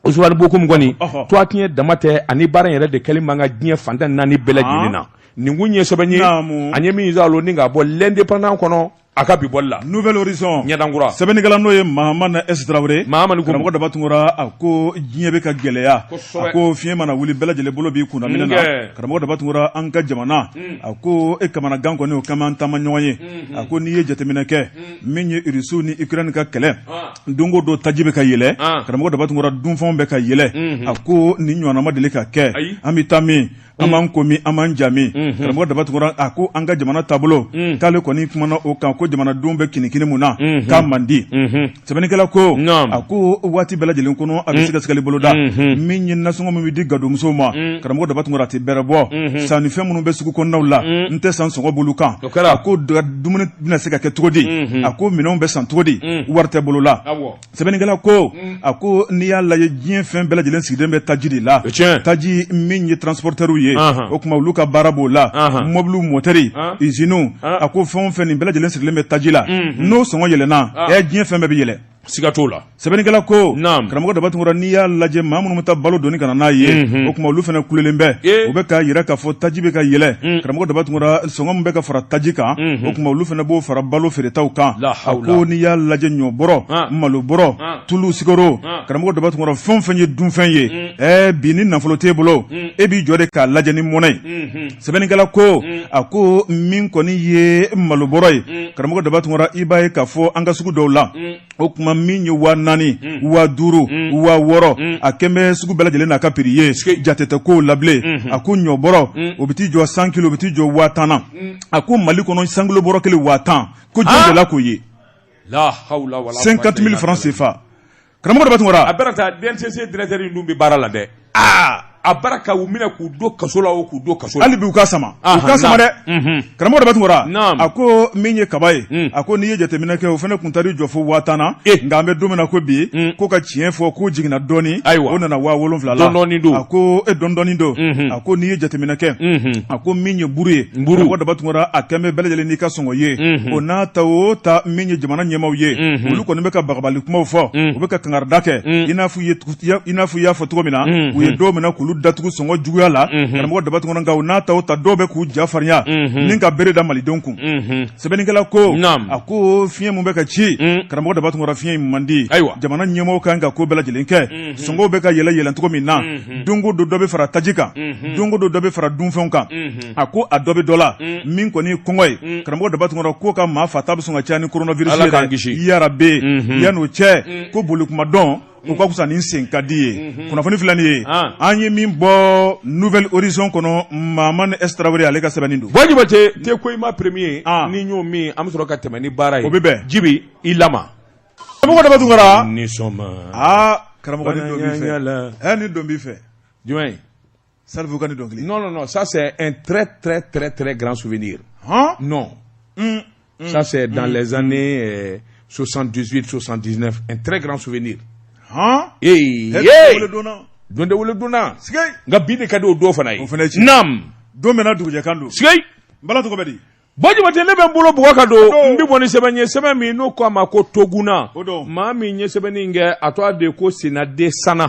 Usumani Bokumu kɔni tɔgɔ tiɲɛ dama tɛ ani baara in yɛrɛ de kɛli man kan diɲɛ fan tan naani bɛɛ lajɛlen na nin kun ye sɛbɛn ye an ye min zalo ni k'a bɔ l'Indépendant kɔnɔ. A ka bi bɔli la Nouvel Horizon ɲɛdankura sɛbɛnnikɛla n'o ye Mahamane S Tarawele Mahamani karamɔgɔ Daba Tunkara a ko diɲɛ bɛ ka gɛlɛya a ko fiɲɛ mana wuli bɛɛ lajɛlen bolo b'i kunda minɛ na karamɔgɔ Daba Tunkara an ka jamana a ko e kamanagan kɔni o kama an taama ɲɔgɔn ye a ko n'i ye jateminɛ kɛ min ye Irisiw ni Ukraine ka kɛlɛ don o don taji bɛ ka yɛlɛ karamɔgɔ Daba Tunkara dunfɛnw bɛ ka yɛlɛ a ko nin ɲɔgɔnna ma deli ka kɛ an bɛ taa min an b'an ko min an b'an ja min karamɔgɔ Daba Tunkara a ko an ka jamana taabolo k'ale kɔni kumana o kan ko jamanadenw bɛ kinikini mun na k'a man di sɛbɛnnikɛla ko a ko waati bɛɛ lajɛlen kɔnɔ a bɛ sɛgɛsɛgɛli boloda min ye nasɔngɔ min bɛ di gadonmusow ma karamɔgɔ Daba Tunkara a tɛ bɛrɛ bɔ sannifɛn minnu bɛ sugu kɔnɔnaw la n tɛ san sɔngɔ b'olu kan a ko dumuni bɛna se ka kɛ cogo di a ko minɛnw bɛ san cogo di wari tɛ bolo la Sɛbɛnnikɛla ko a ko n'i y'a lajɛ diɲɛ fɛn bɛɛ lajɛlen sigilen bɛ taji de la taji min ye transporteurs ye o tuma olu ka baara b'o la mɔbiliw motɛri usines a ko fɛn o fɛn nin bɛɛ lajɛlen sigilen bɛ taji la n'o sɔngɔ yɛlɛnna ɛ diɲɛ fɛn bɛɛ bɛ yɛlɛ siga t'o la sɛbɛnnikɛla ko karamɔgɔ Daba Tunkara n'i y'a lajɛ maa minnu bɛ taa balo doni ka na n'a ye o tuma olu fana kulelen bɛ u bɛ k'a jira k'a fɔ taji bɛ ka yɛlɛ karamɔgɔ Daba Tunkara sɔngɔ min bɛ ka fara taji kan o tuma olu fana b'o fara balo feeretaw kan a ko n'i y'a lajɛ ɲɔ bɔrɔ malo bɔrɔ tulu sukaro karamɔgɔ Daba Tunkara fɛn o fɛn ye dunfɛn ye ɛ bi ni nafolo t'e bolo e b'i jɔ de k'a lajɛ ni mɔnɛ ye sɛbɛnnikɛla ko a ko min kɔni ye malo bɔrɔ ye karamɔgɔ Daba Tunkara i b'a ye k'a fɔ an ka sugu dɔw la o tuma min ye 4000 5000 6000 a kɛn bɛ sugu bɛɛ lajɛlen n'a ka prix ye jate tɛ kow la bilen a ko ɲɔ bɔrɔ o bɛ t'i jɔ 100 kilo o bɛ t'i jɔ 10 000 na a ko Mali kɔnɔ 100 kilo bɔrɔ kelen 10 000 ko jɔn delila k'o ye la hawla wala 50 000 francs CFA karamɔgɔ Daba Tunkara a bɛna taa DNCC directeur in dun bɛ baara la dɛ aa a bara ka u minɛ k'u don kaso la o k'u don kaso la hali bi u ka sama u ka sama dɛ karamɔgɔ Daba Tunkara a ko min ye kaba ye a ko n'i ye jateminɛ kɛ o fana tun taar'i jɔ fo 10 000 na nka an bɛ don min na ko bi ko ka tiɲɛ fɔ k'o jiginna dɔɔnin ayiwa o nana 7000 la dɔɔnin don a ko e dɔɔnin don a ko n'i ye jateminɛ kɛ a ko min ye buru ye karamɔgɔ Daba Tunkara a kɛn bɛ bɛɛ lajɛlen n'i ka sɔngɔ ye o n'a ta o ta min ye jamana ɲɛmaaw ye olu kɔni bɛ ka bagabali kumaw fɔ u bɛ ka kangarida kɛ i n'a fɔ i y'a fɔ cogo min na u ye dɔw minɛ k'olu datugu sɔngɔ juguya la karamɔgɔ Daba Tunkara nka o n'a ta o ta dɔw bɛ k'u ja farinya ni ka bere da malidenw kun sɛbɛnnikɛla ko a ko fiɲɛ min bɛ ka ci karamɔgɔ Daba Tunkara fiɲɛ in man di ayiwa jamana ɲɛmaaw kan ka ko bɛɛ lajɛlen kɛ sɔngɔw bɛ ka yɛlɛ yɛlɛ cogo min na don o don dɔ bɛ fara taji kan don o don dɔ bɛ fara dunfɛnw kan a ko a dɔ bɛ dɔ la min kɔni ye kɔngɔ ye karamɔgɔ Daba Tunkara ko ka maa faata bɛ sɔn ka caya ni coronavirus ye dɛ yarabi yan'o cɛ ko boli kuma dɔn o ka fisa ni sen ka di ye kunnafoni filɛ nin ye an ye min bɔ Nouvel Horizon kɔnɔ Mahamani S Tarawele ale ka sɛbɛnni don Buwa Jabate te ko i ma premier ni n y'o min an bɛ sɔrɔ ka tɛmɛ ni baara ye o bɛ bɛn Jibi i lama karamɔgɔ Daba Tunkara ni sɔnma aa karamɔgɔ nin don b'i fɛ ɛ nin don b'i fɛ jumɛn Salifu ka nin dɔnkili non non non ça c'est un très très très très grand souvenir han non ça c'est dans les années 78 79 un très grand souvenir han ee ee don tɛ wele donna sigei nka bi de ka di o don fana ye o fana ye tiɲɛ naam don bɛɛ n'a dugujɛkan don sigei n bala tɔgɔ bɛ di Buwa Jabate ne bɛ n bolo bugɔ ka don n bɛ bɔ ni sɛbɛn ye sɛbɛn min n'o ko a ma ko Toguna maa min ye sɛbɛnni in kɛ a tɔgɔ de ko Senade Sana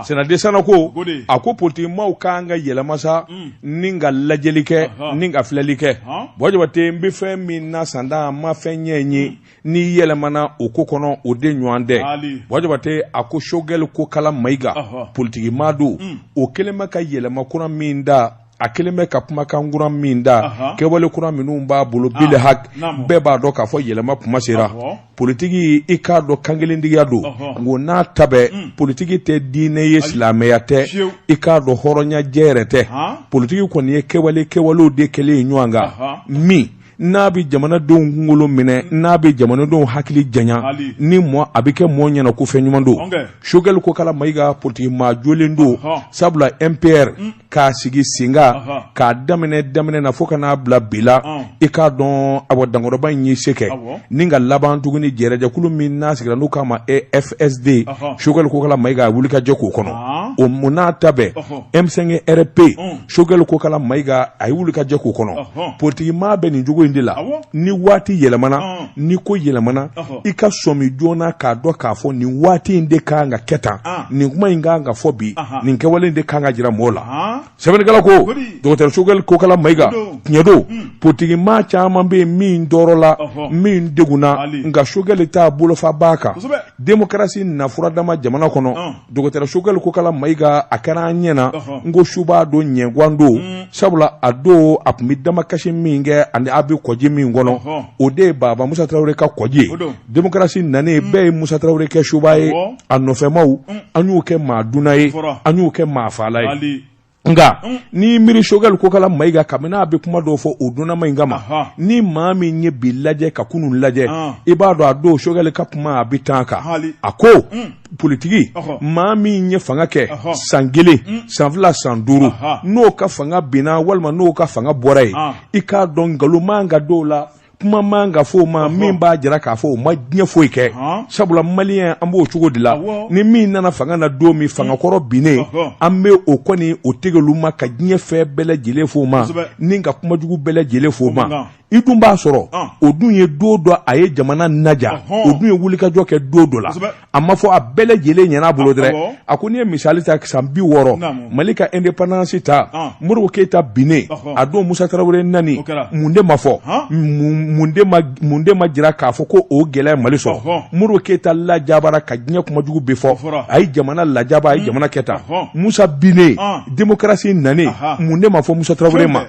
Senade Sana ko a ko politikimaaw ka kan ka yɛlɛma sa ni ka lajɛli kɛ ni ka filɛli kɛ Buwa Jabate n bɛ fɛn min na sandan ma fɛn ɲɛ ye n'i yɛlɛmana o ko kɔnɔ o de ɲɔgɔn tɛ Buwa Jabate a ko Sogɛli Kokala Mayiga politikimaa don o kɛlen bɛ ka yɛlɛma kura min da a kɛlen bɛ ka kumakan kura min da kɛwale kura minnu b'a bolo bil haki bɛɛ b'a dɔn k'a fɔ yɛlɛma kuma sera politiki i k'a dɔn kankelentigiya don nko n'a ta bɛɛ mm. politiki tɛ diinɛ ye silamɛya tɛ i k'a dɔn hɔrɔnya jɛ yɛrɛ tɛ politiki kɔni ye kɛwale kɛwalew de kɛlen ye ɲɔgɔn kan min n'a bɛ jamanadenw kunkolo minɛ n'a bɛ jamanadenw hakili janya ni mɔ a bɛ kɛ mɔɔ ɲɛna ko fɛn ɲuman don Sogɛli Kokala Mayiga politiki maa jolen don sabula MPR mm. k'a sigi sen kan k'a daminɛ daminɛ na fo ka n'a bila bi la i k'a dɔn awa dankɔrɔba in y'i se kɛ ni ka laban tuguni jɛrɛjɛkulu min n'a sigira n'u k'a ma FSD Sogɛli Kokala Mayiga a wuli ka jɔ k'o kɔnɔ o mun n'a ta bɛɛ M5 RP Sogɛli Kokala Mayiga a ye wuli ka jɔ k'o kɔnɔ politikimaa bɛ nin cogo in in de la ni waati yɛlɛmana, ni ko yɛlɛmana, i ka sɔmi joona k'a dɔn k'a fɔ nin waati in de ka kan ka kɛ tan, nin kuma in ka kan ka fɔ bi, nin kɛwale in de ka kan ka jira mɔgɔw la. Sɛbɛnnikɛla ko docteur Sogɛli Kokala Mayiga, tiɲɛ don, politikimaa caman bɛ yen min tɔɔrɔla, min degunna, nka Sogɛli t'a bolofa b'a kan. Démocratie na furadama jamana kɔnɔ, docteur Sogɛli Kokala Mayiga, a kɛra an ɲɛ na n ko subaa don, ɲɛgwan don, sabula a don a tun bɛ damakasi min kɛ ani a bɛ kɔji min kɔnɔ, o de ye Baba Musa Tarawele ka kɔji ye. Démocratie nanen, bɛɛ ye Musa Tarawele kɛ subaa ye, a nɔfɛmaw an y'u kɛ maa dunna ye, an y'u kɛ maa faala ye. Nka n'i miiri Sogɛli Kokala Mayiga, kabini a bɛ kuma dɔw fɔ o donnama in kama, ni maa min ye bi lajɛ ka kunun lajɛ, i b'a dɔn a don Sogɛli ka kuma a bɛ tan kan. A ko politiki maa min ye fanga kɛ san 1, san 2, san 5, n'o ka fanga binna walima n'o ka fanga bɔra yen, i k'a dɔn nkalon man ka dɔw la, kuma man ka fɔ o ma min b'a jira k'a fɔ o ma diɲɛ foyi kɛ. Sabula maliyɛn, an b'o cogo de la. Ni min nana fanga na don min, fangakɔrɔ binnen, an bɛ o kɔni o tegelu ma ka diɲɛ fɛn bɛɛ lajɛlen fɔ o ma, ni ka kumajugu bɛɛ lajɛlen fɔ o ma. I dun b'a sɔrɔ o dun ye don dɔ a ye jamana naja, o dun ye wulikajɔ kɛ don dɔ la, a ma fɔ a bɛɛ lajɛlen ɲɛna a bolo dɛ. A ko n'i ye misali ta san 60 Mali ka indépendance ta, Modibo Keyita binnen, a don Musa Tarawele nani, mun de ma fɔ, mun de ma jira k'a fɔ ko o gɛlɛya Mali sɔrɔ? Modibo Keyita lajabara ka diɲɛ kumajugu bɛɛ fɔ, a ye jamana lajaba, a ye jamana kɛ tan. Musa binnen, démocratie nanen, mun de ma fɔ Musa Tarawele ma?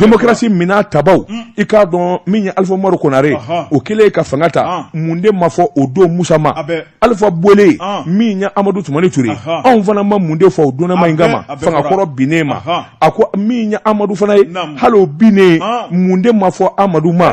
Démocratie min'a tabaw, i k'a dɔn min ye Alifa Umaru Konare, o kɛlen ka fanga ta, mun de ma fɔ o don Musa ma? Alifa bɔlen, min ye Amadu Tumani Ture, anw fana ma mun de fɔ o donnama in kama fangakɔrɔ binnen ma? A ko min ye Amadu fana ye, hali o binnen, mun de ma fɔ Amadu ma?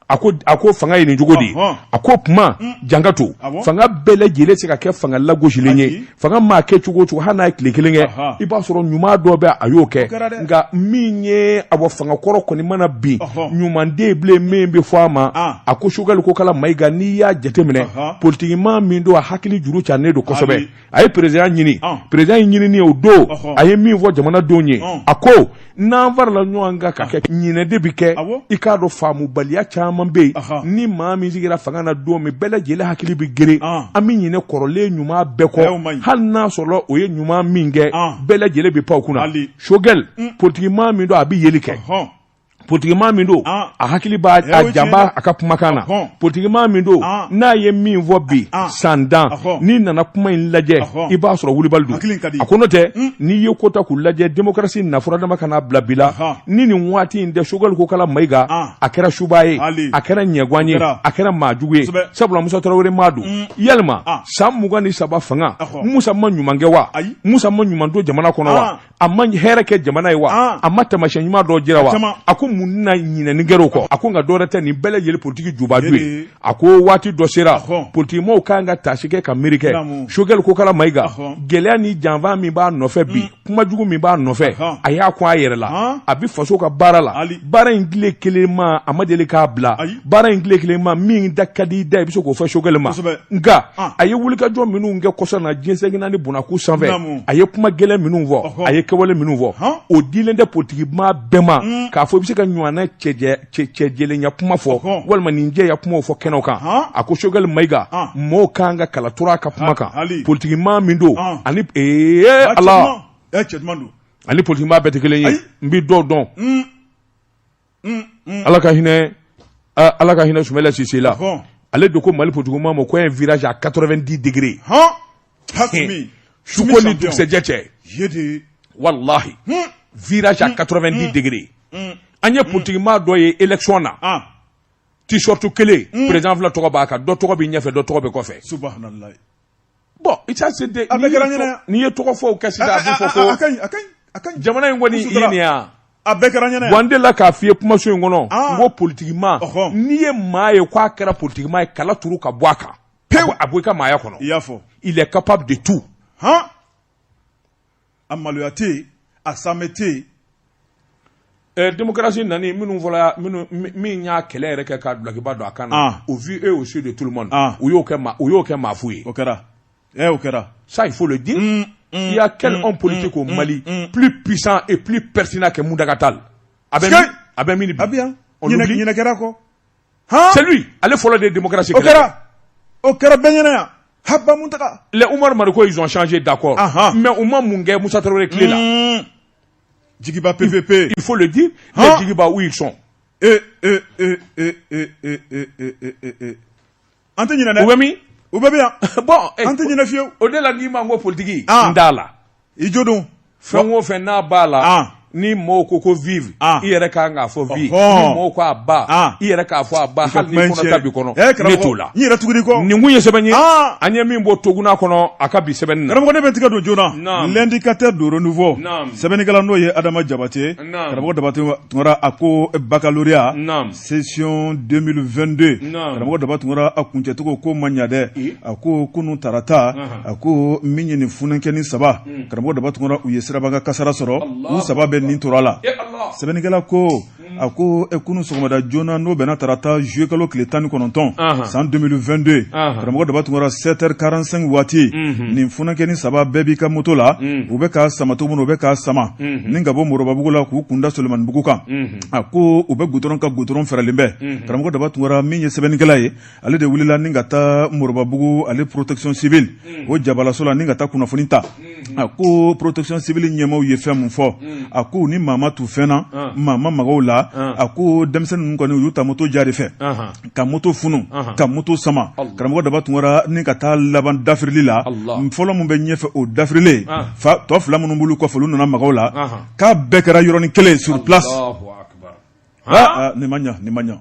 A ko fanga ye nin cogo de ye. A ko kuma janka to, fanga bɛɛ lajɛlen se ka kɛ fanga lagosilen ye. Fanga maa kɛ cogo o cogo, hali n'a ye tile kelen kɛ, i b'a sɔrɔ ɲuman dɔ bɛ a y'o kɛ. Nka min ye a bɔ fangakɔrɔ kɔni mana bin, ɲuman den bilen min bɛ fɔ a ma. A ko Sogɛli Kokala Mayiga, n'i y'a jateminɛ, politikimaa min don, a hakili juru cannen don kosɛbɛ. A ye président ɲini, président in ɲinini o don, a ye min fɔ jamanadenw ye, a ko n'an farala ɲɔgɔn kan ka kɛ, ɲinɛ de bɛ kɛ. I k'a dɔn faamubaliya caman bɛ yen. Ni maa min sigira fanga na don min, bɛɛ lajɛlen hakili bɛ geren, an bɛ ɲinɛ kɔrɔlen ɲuman bɛɛ kɔ, hali n'a sɔrɔ o ye ɲuman min kɛ, bɛɛ lajɛlen bɛ pan o kunna. Sogɛli, politikimaa min don, a bɛ yeli kɛ. Politikimaa min don, a hakili b'a a janba a ka kumakan na. Politikimaa min don, n'a ye min fɔ bi san 10, n'i nana kuma in lajɛ, i b'a sɔrɔ wulibali don. A ko n'o tɛ, n'i ye ko ta k'u lajɛ, démocratie nafura dama ka n'a bila bi la, ni nin waati in tɛ, Sogɛli Kokala Mayiga, a kɛra subaa ye, a kɛra ɲɛgwan ye, a kɛra maa jugu ye, sabula Musa Tarawele maa don. Yalima san 23 fanga, Musa ma ɲuman kɛ wa? Musa ma ɲuman don jamana kɔnɔ wa? A ma hɛrɛ kɛ jamana ye wa? A ma taamasiyɛn ɲuman dɔ jira wa? A ko mun na ɲinɛni kɛra o kɔ? A ko nka dɔwɛrɛ tɛ, nin bɛɛ lajɛlen politiki jubaju ye. A ko waati dɔ sera, politikimaaw kan ka taasi kɛ ka miiri kɛ. Sogɛli Kokala Mayiga, gɛlɛya ni janfa min b'a nɔfɛ bi, kumajugu min b'a nɔfɛ, a y'a kun a yɛrɛ la, a bɛ faso ka baara la. Baara in tile kelen ma, a ma deli k'a bila. Baara in tile kelen ma, min da ka di da, i bɛ se k'o fɔ Sogɛli ma. Nka a ye wulikajɔ minnu kɛ kɔsa na diɲɛ seleke naani bunakun sanfɛ, a ye kuma gɛlɛn minnu fɔ, a ye kɛwale minnu fɔ, o dilen tɛ politikimaa bɛɛ ma k'a fɔ i bɛ se ka ɲɔgɔnna cɛjɛlenya kuma fɔ walima nin jɛya kumaw fɔ kɛnɛw kan. A ko Sogɛli Mayiga, mɔɔw kan ka kala turu a ka kuma kan. Politikimaa min don, ani ee Ala, ani politikimaa bɛɛ tɛ kelen ye. N bɛ dɔw dɔn. Ala ka hinɛ Sumayila Sise la. Ale de ko Mali politikimaa ma ko un virage à 90 degrés, su ko ni dugusɛjɛ cɛ, walahi, virage à 90 degrés. An ye politikimaa dɔ ye élection na, t-shirt kelen, président fila tɔgɔ b'a kan, dɔ tɔgɔ bɛ ɲɛfɛ, dɔ tɔgɔ bɛ kɔfɛ. Bon, ça c'est des A bɛɛ kɛra ɲɛna. N'i ye tɔgɔ fɔ o kɛ sisan, a bɛ fɔ ko A ka ɲi, a ka ɲi, a ka ɲi. Jamana in kɔni, i ye nin ya. A bɛɛ kɛra ɲɛna. Bon, n delila k'a f'i ye kumaso in kɔnɔ, n ko politikimaa, n'i ye maa ye k'a kɛra politikimaa ye, kala turu ka bɔ a kan pewu, a bɔ i ka maaya kɔnɔ. I y'a fɔ. Il est capable de tout. Han, a maloya tɛ yen, a sanmɛ tɛ yen. Démocratie nani, minnu fɔra, minnu min y'a kɛlɛ yɛrɛ kɛ ka dulokiba don a kan na, au vu et au su de tout le monde, u y'o kɛ maa fu ye. O kɛra, o kɛra. Ça, il faut le dire. Il y a quel homme politique au Mali plus puissant et plus pertinent que Mountaga Tall? A bɛ min? A bɛ min bi? A bɛ yan. On oublie. Ɲinɛ kɛra kɔ. C'est lui, ale fɔlɔ de ye démocratie O kɛra, o kɛra bɛɛ ɲɛna yan. Haba Muntaga. Les Oumar Mariko, ils ont changé, d'accord, mais u ma mun kɛ Musa Traoré tile la? Jigiba PPP. Il faut le dire, les Jigiba, où ils sont? E e e e e e e e e e e an tɛ ɲinɛ dɛ. U bɛ min? U bɛɛ bɛ yan. Bon. An tɛ ɲinɛ fiyewu. O de la n'i ma n ko politique, n t'a la. I jo don. Fɛn o fɛn n'a b'a la, ni mɔgɔw ko ko vive, i yɛrɛ kan k'a fɔ vive. Ni mɔgɔw ko a ba, i yɛrɛ k'a fɔ a ba, hali ni kɔnɔ ta b'i kɔnɔ. Ne t'o la. N yɛrɛ tuguni kɔ. Nin kun ye sɛbɛn ye an ye min bɔ Toguna kɔnɔ a ka bi sɛbɛnni na. Karamɔgɔ, ne bɛ n tigɛ don joona L'Indicateur du Renouveau, sɛbɛnnikɛla n'o ye Adama Jabate. Karamɔgɔ Jabate Tunkara, a ko baccalauréat session 2022, karamɔgɔ Daba Tunkara, a kuncɛcogo ko ma ɲa dɛ. A ko kunun tarata, a ko min ye nin funankɛnin saba, karamɔgɔ Daba Tunkara, u ye sirabakan kasara sɔrɔ, u saba bɛɛ ni tora la. Sɛbɛnnikɛla ko, a ko kunun sɔgɔmada joona, n'o bɛnna tarata juillet kalo tile 19 san 2022, karamɔgɔ Daba Tunkara, 7h45 waati, nin funankɛnin saba bɛɛ b'i ka moto la, u bɛ k'a sama cogo min na, u bɛ k'a sama ni ka bɔ Moribabugu la k'u kunda Solimanibugu kan. A ko u bɛ goudron kan, goudron fɛrɛlen bɛ. Karamɔgɔ Daba Tunkara, min ye sɛbɛnnikɛla ye, ale de wulila ni ka taa Moribabugu ale protection civile o jabalaso la ni ka taa kunnafoni ta. A ko protection civile ɲɛmaaw ye fɛn mun fɔ, a ko ni maa ma tu fɛn na, maa ma maga u la. A ko denmisɛnnin ninnu kɔni, u y'u ta moto ja de fɛ ka moto funu, ka moto sama, karamɔgɔ Daba Tunkara, ni ka taa laban dafirili la. Fɔlɔ min bɛ ɲɛfɛ, o dafirilen, fa tɔ fila minnu b'olu kɔfɛ, olu nana maga u la, k'a bɛɛ kɛra yɔrɔnin kelen sur place. Nin ma ɲa, nin ma ɲa.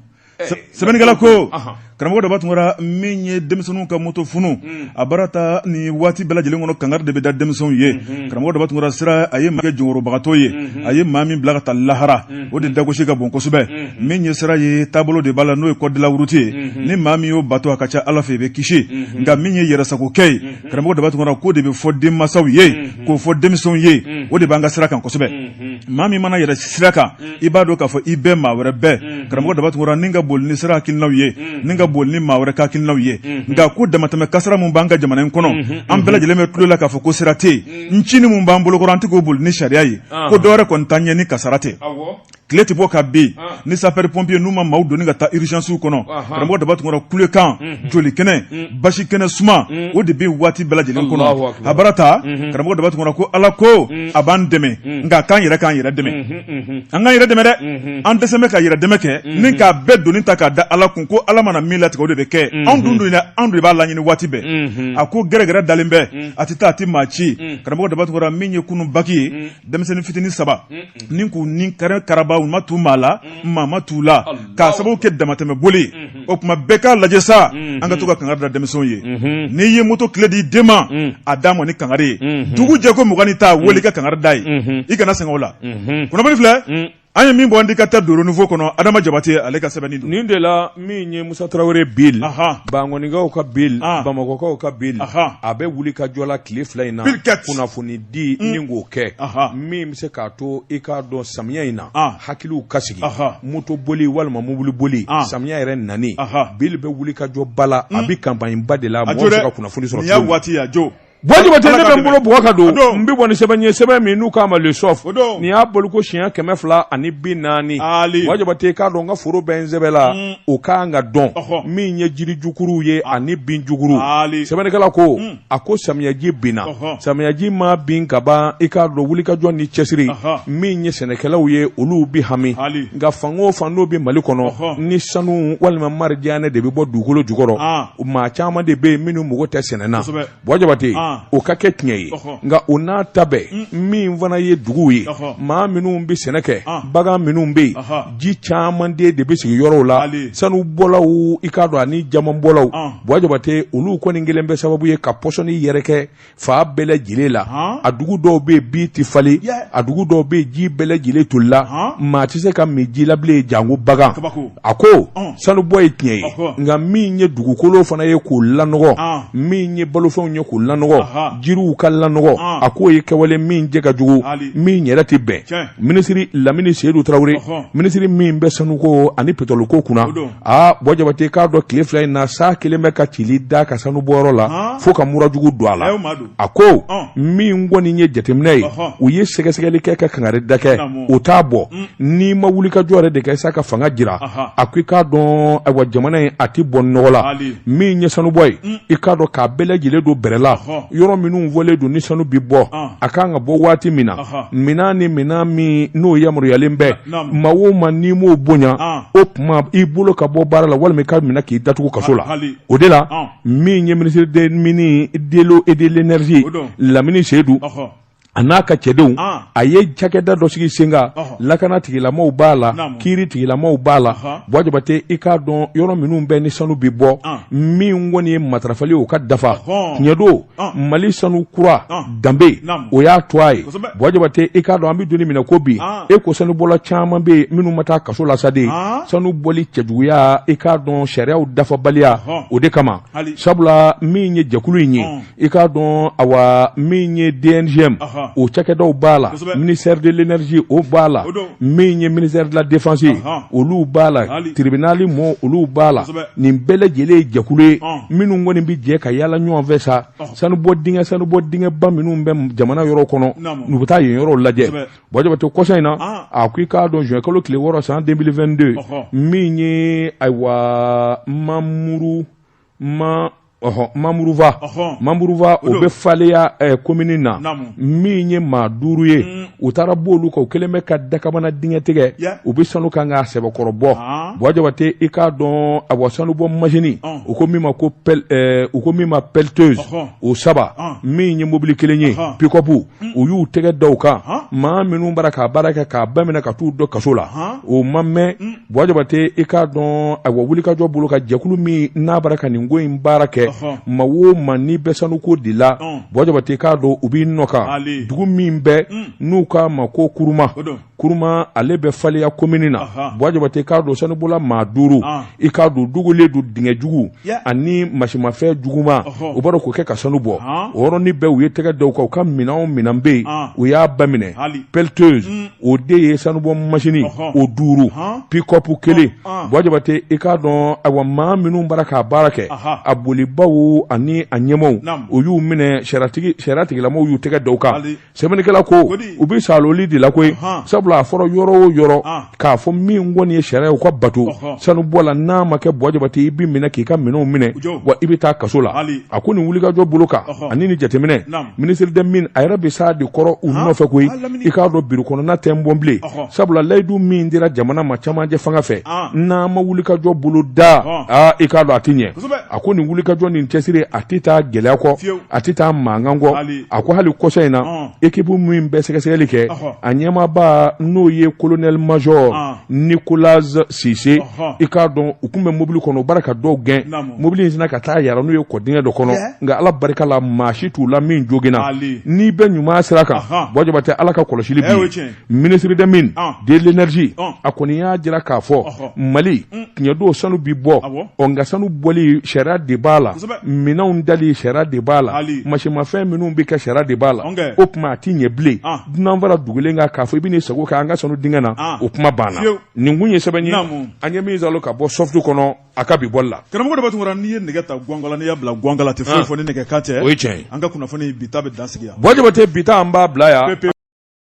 Sɛbɛnnikɛla ko, karamɔgɔ Daba Tunkara, min ye denmisɛnninw ka moto funu, a baara ta ni waati bɛɛ lajɛlen kɔnɔ, kangari de bɛ da denmisɛnw ye. Karamɔgɔ Daba Tunkara, sira a ye maa kɛ jɔnkɔrɔbagatɔ ye, a ye maa min bila ka taa lahara, o de dagosi ka bon kosɛbɛ. Min ye sira ye, taabolo de b'a la, n'o ye code de la route ye. Ni maa min y'o bato, a ka ca Ala fɛ i bɛ kisi. Nka min ye yɛrɛsagokɛ ye, karamɔgɔ Daba Tunkara, k'o de bɛ fɔ denmansaw ye, k'o fɔ denmisɛnw ye, o de b'an ka sira kan kosɛbɛ. Maa min mana yɛlɛ sira kan, i b'a dɔn k'a fɔ i bɛɛ maa wɛrɛ bɛɛ. Karamɔgɔ Daba Tunkara, ni ka boli ni sira hakilinaw ye, ni ka boli ni maa wɛrɛ ka hakilinaw ye. Nka ko damatɛmɛ kasara min b'an ka jamana in kɔnɔ, an bɛɛ lajɛlen bɛ tulo la k'a fɔ ko sira tɛ yen. Ncinin min b'an bolokɔrɔ, an tɛ k'o boli ni sariya ye, ko dɔwɛrɛ kɔni t'an ɲɛ ni kasara tɛ. Tile tɛ bɔ ka bin ni sapeur pompier n'u ma maaw doni ka taa urgence kɔnɔ. Karamɔgɔ Daba Tunkara, kulekan, joli kɛnɛ, basi kɛnɛ suma, o de bɛ waati bɛɛ lajɛlen kɔnɔ. A baara ta, karamɔgɔ Daba Tunkara, ko Ala ko a b'an dɛmɛ, nka k'an yɛrɛ k'an yɛrɛ dɛmɛ, an k'an yɛrɛ dɛmɛ dɛ. An dɛsɛ bɛ ka yɛrɛ dɛmɛ kɛ ni k'a bɛɛ doni ta k'a da Ala kun, ko Ala mana min latigɛ, o de bɛ kɛ. Anw dun dun, anw de b'a laɲini waati bɛɛ. A ko gɛrɛgɛrɛ dalen bɛ, a tɛ taa, a tɛ maa ci. Karamɔgɔ Daba Tunkara, min ye kunun baki ye, denmisɛnnin fitinin saba ni k'u ni karaba, u ma tu maa la, maa ma t'u la, k'a sababu kɛ damatɛmɛ boli. O tuma bɛɛ k'a lajɛ sa, an ka to ka kangari da denmisɛnw ye. N'i ye moto clé di den ma, a d'a ma ni kangari ye. Dugu jɛ ko 20 ni ta wele, ka kangari da ye, i kana sɛgɛn o la. Kunnafoni filɛ an ye min bɔ Indicateur du Renouveau kɔnɔ, Adama Jabate ale ka sɛbɛnni don. Nin de la, min ye Musa Tarawele Bill, Bankɔnikaw ka Bill, Bamakɔkaw ka Bill, a bɛ wuli ka jɔ la tile 2 in na, kunnafoni di ni k'o kɛ min bɛ se k'a to i k'a dɔn samiya in na, hakiliw ka sigi, moto boli walima mobili boli. Samiya yɛrɛ nani, Bill bɛ wuli ka jɔ ba la, a bɛ campagne ba de la, mɔgɔw bɛ se ka kunnafoni sɔrɔ. Nin y'a waati ye, a jo. Buwa Jabate, ne bɛ n bolo bugɔ ka don, n bɛ bɔ ni sɛbɛn ye, sɛbɛn min n'u k'a ma Le Soft. Nin y'a bɔliko siɲɛ 240. Buwa Jabate, k'a dɔn n ka foro bɛ n sɛbɛ la, o ka kan ka dɔn min ye jirijukuruw ye ani binjukuru. Sɛbɛnnikɛla ko, a ko samiyaji binna, samiyaji ma bin ka ban, i k'a dɔn wulikajɔ ni cɛsiri min ye sɛnɛkɛlaw ye, olu bɛ hami. Nka fan o fan n'o bɛ Mali kɔnɔ, ni sanu walima marijanɛ de bɛ bɔ dugukolo jukɔrɔ, maa caman de bɛ yen minnu mago tɛ sɛnɛ na. Buwa Jabate, o ka kɛ tiɲɛ ye. Nka o n'a ta bɛɛ, min fana ye duguw ye, maa minnu bɛ sɛnɛ kɛ, bagan minnu bɛ yen, ji caman de bɛ sigi yɔrɔw la, sanubɔlaw, i k'a dɔn, ani jamanbɔlaw, Buwa Jabate, olu kɔni kelen bɛ sababu ye ka pɔsɔni yɛrɛkɛ fan bɛɛ lajɛlen la. A dugu dɔw bɛ yen, bin tɛ falen, a dugu dɔw bɛ yen, ji bɛɛ lajɛlen tolila, maa tɛ se ka min ji la bilen, janko bagan. A ko sanubɔ ye tiɲɛ ye, nka min ye dugukolo fana ye k'o lanɔgɔ, min ye balofɛnw ye k'o lanɔgɔ. lanɔgɔ, jiriw ka lanɔgɔ, a k'o ye kɛwale min jɛ ka jugu, min yɛrɛ tɛ bɛn. Minisiri Lamini Seyidu Tarawele, minisiri min bɛ sanuko ani pétrole-ko kunna, aa Buwa Jabate, k'a dɔn tile 2 in na sa kelen bɛ ka cili da ka sanubɔyɔrɔ la fo ka mura jugu don a la. A ko min kɔni ye jateminɛ ye, u ye sɛgɛsɛgɛli kɛ ka kangari da kɛ, o t'a bɔ n'i ma wuli ka jɔ yɛrɛ de kɛ sa ka fanga jira. A ko i k'a dɔn, ayiwa, jamana in a tɛ bɔ nɔgɔ la. Min ye sanubɔ ye, i k'a dɔn k'a bɛɛ lajɛlen don bɛrɛ la, yɔrɔ minnu fɔlen don ni sanu bɛ bɔ, a kan ka bɔ waati min na, minɛn ni minɛn min n'o yamaruyalen bɛ, maa o maa n'i m'o bonya, o tuma i bolo ka bɔ baara la walima i ka minɛ k'i datugu kaso la. O de la, min ye ministre des mines, de l'eau et de l'énergie, Lamini Seyidu, a n'a ka cɛdenw, a ye cakɛda dɔ sigi sen kan. Lakana tigilamaw b'a la, kiiri tigilamaw b'a la. Buwa Jabate, i k'a dɔn yɔrɔ minnu bɛ ni sanu bɛ bɔ, min kɔni ye matarafali ye, o ka dafa. Tiɲɛ don, Mali sanu kura danbe, o y'a to a ye. Buwa Jabate, i k'a dɔn an bɛ don min na ko bi, e ko sanubɔla caman bɛ yen minnu ma taa kaso la sa de, sanu bɔli cɛjuguya, i k'a dɔn sariyaw dafabaliya, o de kama. Sabula min ye jɛkulu in ye, i k'a dɔn, awa, min ye DNGM, o cakɛdaw b'a la, ministère de l'énergie o b'a la, min ye ministère de la défense ye, olu b'a la, tribunal mɔ olu b'a la. Nin bɛɛ lajɛlen ye jɛkulu ye minnu kɔni bɛ jɛ ka yaala ɲɔgɔn fɛ sa, sanubɔ dingɛ, sanubɔ dingɛba minnu bɛ jamana yɔrɔ kɔnɔ, n'u bɛ taa yen yɔrɔw lajɛ. Buwa Jabate, kɔsa in na, a ko i k'a dɔn juin kalo tile 6 san 2022, min ye, ayiwa, Mamuru ma ɔhɔ Mamuruba, Mamuruba, o bɛ Faleya komini na, min ye maa 5 ye, u taara b'olu kan, u kɛlen bɛ ka dakabana dingɛ tigɛ, u bɛ sanu kan k'a sɛbɛkɔrɔ bɔ. Buwa Jabate, i k'a dɔn, awa, sanubɔ masini, u ko min ma ko u ko min ma pelleteuse, o 3, min ye mobili kelen ye, pick-up, u y'u tɛgɛ da u kan. Maa minnu bara k'a baara kɛ, k'a bɛɛ minɛ ka t'u don kaso la, o ma mɛn. Buwa Jabate, i k'a dɔn, ayiwa, wulikajɔ bolo ka jɛkulu min n'a bara ka nin ko in baara kɛ, maa o maa n'i bɛ sanuko de la, Buwa Jabate, i k'a dɔn u b'i nɔ kan. Dugu min bɛ n'u k'a ma ko Kuruma, Kuruma, ale bɛ Faleya komini na. Buwa Jabate, i k'a dɔn sanubɔla maa 5, i k'a dɔn dogolen don dingɛ jugu ani masimafɛn juguman, u b'a dɔn k'o kɛ ka sanu bɔ. O yɔrɔnin bɛɛ, u ye tɛgɛ da u kan, u ka minɛn o minɛn bɛ yen, u y'a bɛɛ minɛ. Pelleteuse, o de ye sanubɔ masini, o 5, pick-up kelen. Buwa Jabate, i k'a dɔn, ayiwa, maa minnu bara k'a baara kɛ, a bolibaw ani a ɲɛmaaw, o y'u minɛ, sariya tigilamaw y'u tɛgɛ da u kan. Sɛbɛnnikɛla ko u bɛ saloli de la koyi, sabula a fɔra yɔrɔ o yɔrɔ k'a fɔ min kɔni ye sariya ye, u ka bato sanubɔ la, n'a ma kɛ, Buwa Jabate, i bɛ minɛ k'i ka minɛnw minɛ, wa i bɛ taa kaso la. A ko nin wulikajɔ bolo kan ani ni jateminɛ, ministre des mines a yɛrɛ bɛ s'a de kɔrɔ u nɔfɛ koyi. I k'a dɔn biro kɔnɔna tɛ n bɔ bilen, sabula layidu min dira jamana ma camancɛ fanga fɛ, n'a ma wulikajɔ bolo da, aa, i k'a dɔn a tɛ ɲɛ. A ko nin wulikajɔ nin cɛsiri, a tɛ taa gɛlɛya kɔ, a tɛ taa mankan kɔ. A ko hali kɔsa in na, équipe min bɛ sɛgɛsɛgɛli kɛ, a ɲɛmaaba n'o ye colonel major Nicolas Sise, i k'a dɔn u tun bɛ mobili kɔnɔ, u bara ka dɔw gɛn, mobili in sinna ka taa yara n'u ye kɔdingɛ dɔ kɔnɔ, nka Ala barika la, maa si t'u la min joginna. N'i bɛ ɲuman sira kan, Buwa Jabate, Ala ka kɔlɔsili bi ministre des mines, de l'énergie, a kɔni y'a jira k'a fɔ Mali tiɲɛ don, sanu bi bɔ ɔ, nka sanu bɔli sariya de b'a la, minɛnw dali sariya de b'a la, masimafɛn minnu bɛ kɛ sariya de b'a la. O tuma a tɛ ɲɛ bilen dunan fara dugulen kan k'a fɔ i bɛ n'i sago kɛ an ka sanu dingɛ na, o kuma banna. Nin kun ye sɛbɛn ye an ye min sɔrɔ ka bɔ Soft kɔnɔ a ka bi bɔli la. Karamɔgɔ Daba Tunkara, n'i ye nɛgɛ ta gwankala, n'i y'a bila gwankala, tɛ foyi fɔ ni nɛgɛ kan tɛ. O ye tiɲɛ ye. An ka kunnafoni bi ta bɛ dan sigi yan. Buwa Jabate, bi ta an b'a bila yan.